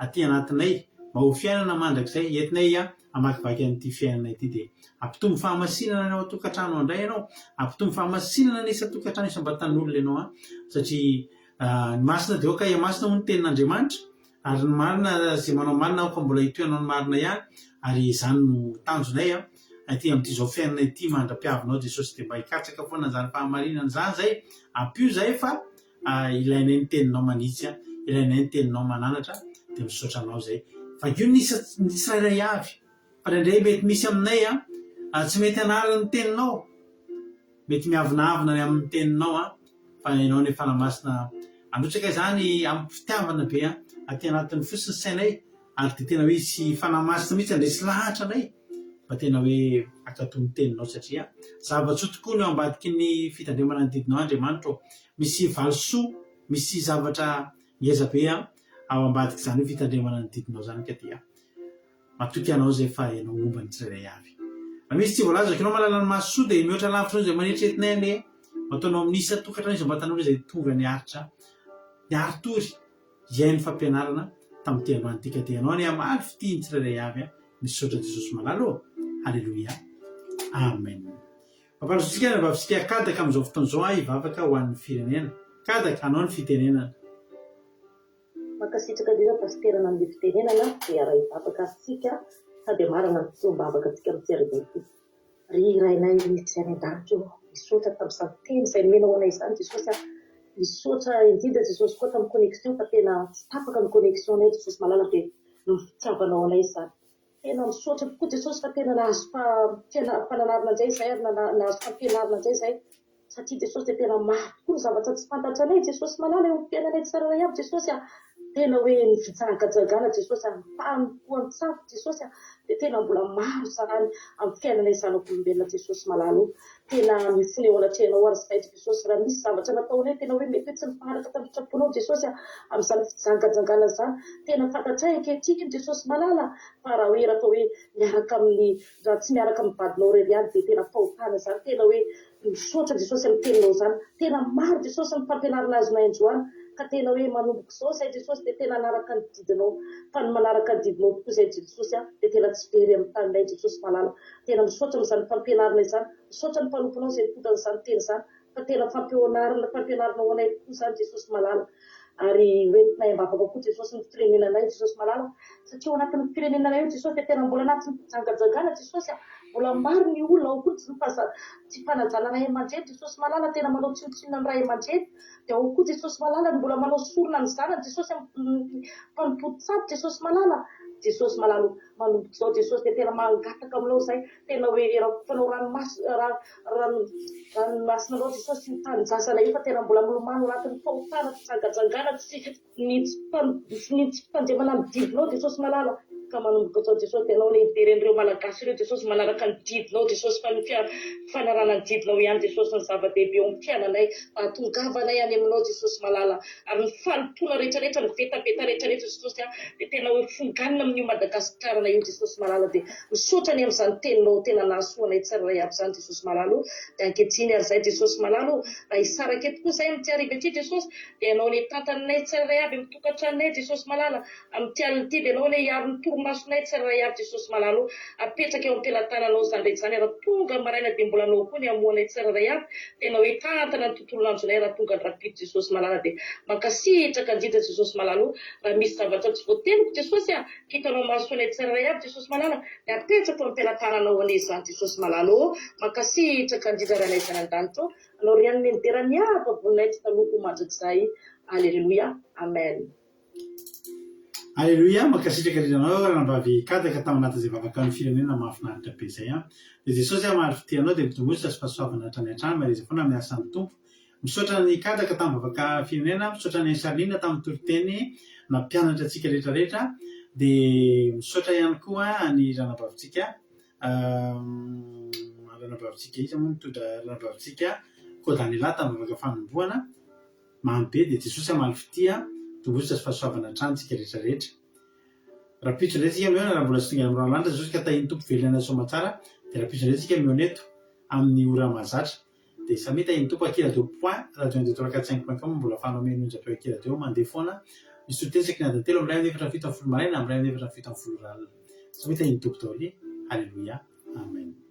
aty anatinay mba ho fiainana mandrakizay entinay hamakivaky an'ity fiainana ity dia hampitombo fahamasinana ny ao an-tokantrano ao indray ianao, hampitombo fahamasinana ny isan-tokantrano isam-batan'olona ianao an, satria ny masina dia aoka hihamasina hoy ny tenin'Andriamanitra ary ny marina izay manao marina aoka mbola hitohy hanao ny marina ihany ary izany no tanjonay an, aty amin'ity izao fiainana ity mandra-piavinao Jesosy dia mba hikatsaka foana an'izany fahamarinana izany izay, ampio izahay fa Ilainay ny teninao manitsy an, ilainay ny teninao mananatra dia misaotra anao izay. Vakio ny isa ny tsirairay avy fa indraindray mety misy aminay an tsy mety hanary ny teninao, mety miavonavona ny amin'ny teninao an, fa ianao anie Fanahy Masina handrotsaka izany amim-pitiavana be an aty anatin'ny fo sy ny sainay ary dia tena hoe hisy Fanahy Masina mihitsy handresy lahatra anay mba tena hoe hankatò ny teninao satria zava-tsoa tokoa ny ao ambadiky ny fitandremana ny didinao Andriamanitra ô. Misy valisoa, misy zavatra ngeza be ao ambadik'izany hoe fitandremana ny didinao izany ka dia matoky anao izay fa ianao momba ny tsirairay avy. Raha misy tsy voalazako ianao mahalala ny mahasoa dia mihoatra lavitra noho izay maneritreretinay anie. Ataonao amin'ny isan-tokantrano isam-batan'olona izay tonga niaritra niari-tory hihaino fampianarana tamin'ity androany ity ka dia Ianao anie hamaly fitia ny tsirairay avy misaotra Jesosy malala ô! Haleloia! Amen! Mampandroso antsika ny anabavintsika Kadaka amin'izao fotoana izao aho hivavaka ho an'ny firenena. Kadaka, anao ny fitenenana. Mankasitraka indrindra Pasitera nanome fitenenana dia hiara-hivavaka isika sady hamarana ny fotoam-bavaka antsika amin'ity hariva ity. Ry Rainay izay any an-danitra ô, misaotra tamin'izany teny izay nomenao anay izany Jesosy a, misaotra indrindra Jesosy koa tamin'ny connexion fa tena tsy tapaka ny connexion-nay Jesosy malala dia ny fitiavanao anay izany. Tena misaotra tokoa Jesosy fa tena nahazo fananarana indray izahay ary nahazo fampianarana indray izahay satria Jesosy dia tena maro tokoa ny zavatra tsy fantatra anay Jesosy malala eo amin'ny fiainanay tsirairay avy Jesosy a! Tena hoe ny fijangajangana Jesosy a, ny fanompoan-tsampy Jesosy a, dia tena mbola maro izany amin'ny fiainanay zanak'olombelona Jesosy malala o! Tena mifona eo anatrehanao ary izahay Jesosy raha misy zavatra nataonay tena hoe mety hoe tsy nifanaraka tamin'ny sitraponao Jesosy a, amin'izany fijangajangana izany, tena fantatray ankehitriny Jesosy malala fa raha hoe raha atao hoe miaraka amin'ny raha tsy miaraka amin'ny vadinao irery ihany dia tena fahotana izany, tena hoe misaotra Jesosy amin'ny teninao izany, tena maro Jesosy ny fampianarana azonay androany ka tena hoe manomboka izao izahay Jesosy dia tena hanaraka ny didinao fa ny manaraka ny didinao tokoa izay Jesosy a dia tena tsy very amin'ny taninay Jesosy malala. Tena misaotra amin'izany fampianarana izany, misaotra ny mpanomponao izay nitondra an'izany teny izany fa tena fampianarana fampianarana ho anay tokoa izany Jesosy malala. Ary ho entinay am-bavaka koa Jesosy ny firenenanay Jesosy malala satria ao anatin'ny firenenanay io Jesosy dia tena mbola anatin'ny fijangajangana Jesosy a, mbola maro ny olona ao koa tsy tsy fanajana ray aman-dreny Jesosy malala tena manao tsinontsinona ny ray aman-dreny dia ao koa Jesosy malala ny mbola manao sorona ny zanany Jesosy amin'ny fanompoan-tsampy Jesosy malala Jesosy malala o. Manomboka izao Jesosy dia tena mangataka aminao izay tena hoe rakofanao ranomaso ranomasina anao Jesosy io tanin-jazana io fa tena mbola milomano anatin'ny fahotana fijangajangana tsy ny ny tsy fitandremana ny didinao Jesosy malala ka manomboka izao Jesosy dia anao lehibe ren'ireo Malagasy ireo Jesosy manaraka ny didinao Jesosy fa ny fanarahana ny didinao ihany Jesosy ny zava-dehibe eo amin'ny fiainanay mba hahatongavanay any aminao Jesosy malala ary ny fanompoana rehetra rehetra ny vetaveta rehetra rehetra Jesosy a dia tena hoe fonganina amin'io Madagascar-na io Jesosy malala dia misaotra anie amin'izany teninao tena nahasoa anay tsirairay avy izany Jesosy malala o dia ankehitriny ary izay Jesosy malala o raha hisaraka eto koa izahay amin'ity hariva ity Jesosy dia ianao anie tantananay tsirairay avy amin'ny tokantranonay Jesosy malala amin'ity alina ity dia ianao anie hiaro ny torimasonay tsirairay avy Jesosy malala o apetraka eo am-pelatananao izany rehetra izany raha tonga maraina dia mbola anao koa ny hamohanay tsirairay avy tena hoe tantana ny tontolon'andronay raha tonga ny rapide Jesosy malala dia mankasitraka indrindra Jesosy malala o raha misy zavatra tsy voateniko Jesosy a hitanao maso anay tsirairay avy Jesosy malala dia apetrako eo am-pelatananao anie izany Jesosy malala o mankasitraka indrindra Rainay izay any an-danitra o anao ry hanome ny dera ny avo voninahitra taloha ho mandrakizay Aleloia Amen. Aleloia, mankasitraka indrindra anao ranabavy Kadaka tao anatin'izay vavaka ny firenena mahafinaritra be izay an. Dia Jesosy hamaly fitia anao dia mitombosa sy fahasoavana hatrany hatrany, mahereza foana amin'ny asan'ny Tompo. Misaotra an'i Kadaka tamin'ny vavaka firenena, misaotra an'i Charline tamin'ny toriteny nampianatra antsika rehetra rehetra, dia misaotra ihany koa an'i ranabavintsika ranabavintsika iza moa nitondra ranabavintsika Kodanela tamin'ny vavaka fanombohana. Mamy be dia Jesosy hamaly fitia, tongotra sy fahasoavana hatrany tsika rehetra rehetra. Rahampitso indray tsika mihaona raha mbola tsy tonga any amin'ny rahona lanitra Jesosy ka tahin'ny Tompo velona aina soamatsara dia rahampitso indray tsika mihaona eto amin'ny ora mahazatra dia samia tahin'ny Tompo aky radio point radio un deux trois quatre cinq point com mbola afahanao mihaino onjam-peo aky radio mandeha foana misy toriteny isaky ny adiny telo amin'ny iray amin'ny efatra amin'ny fito amin'ny folo maraina amin'ny iray amin'ny efatra amin'ny fito amin'ny folo ora alina samia tahin'ny Tompo daholo Haleloia Amen.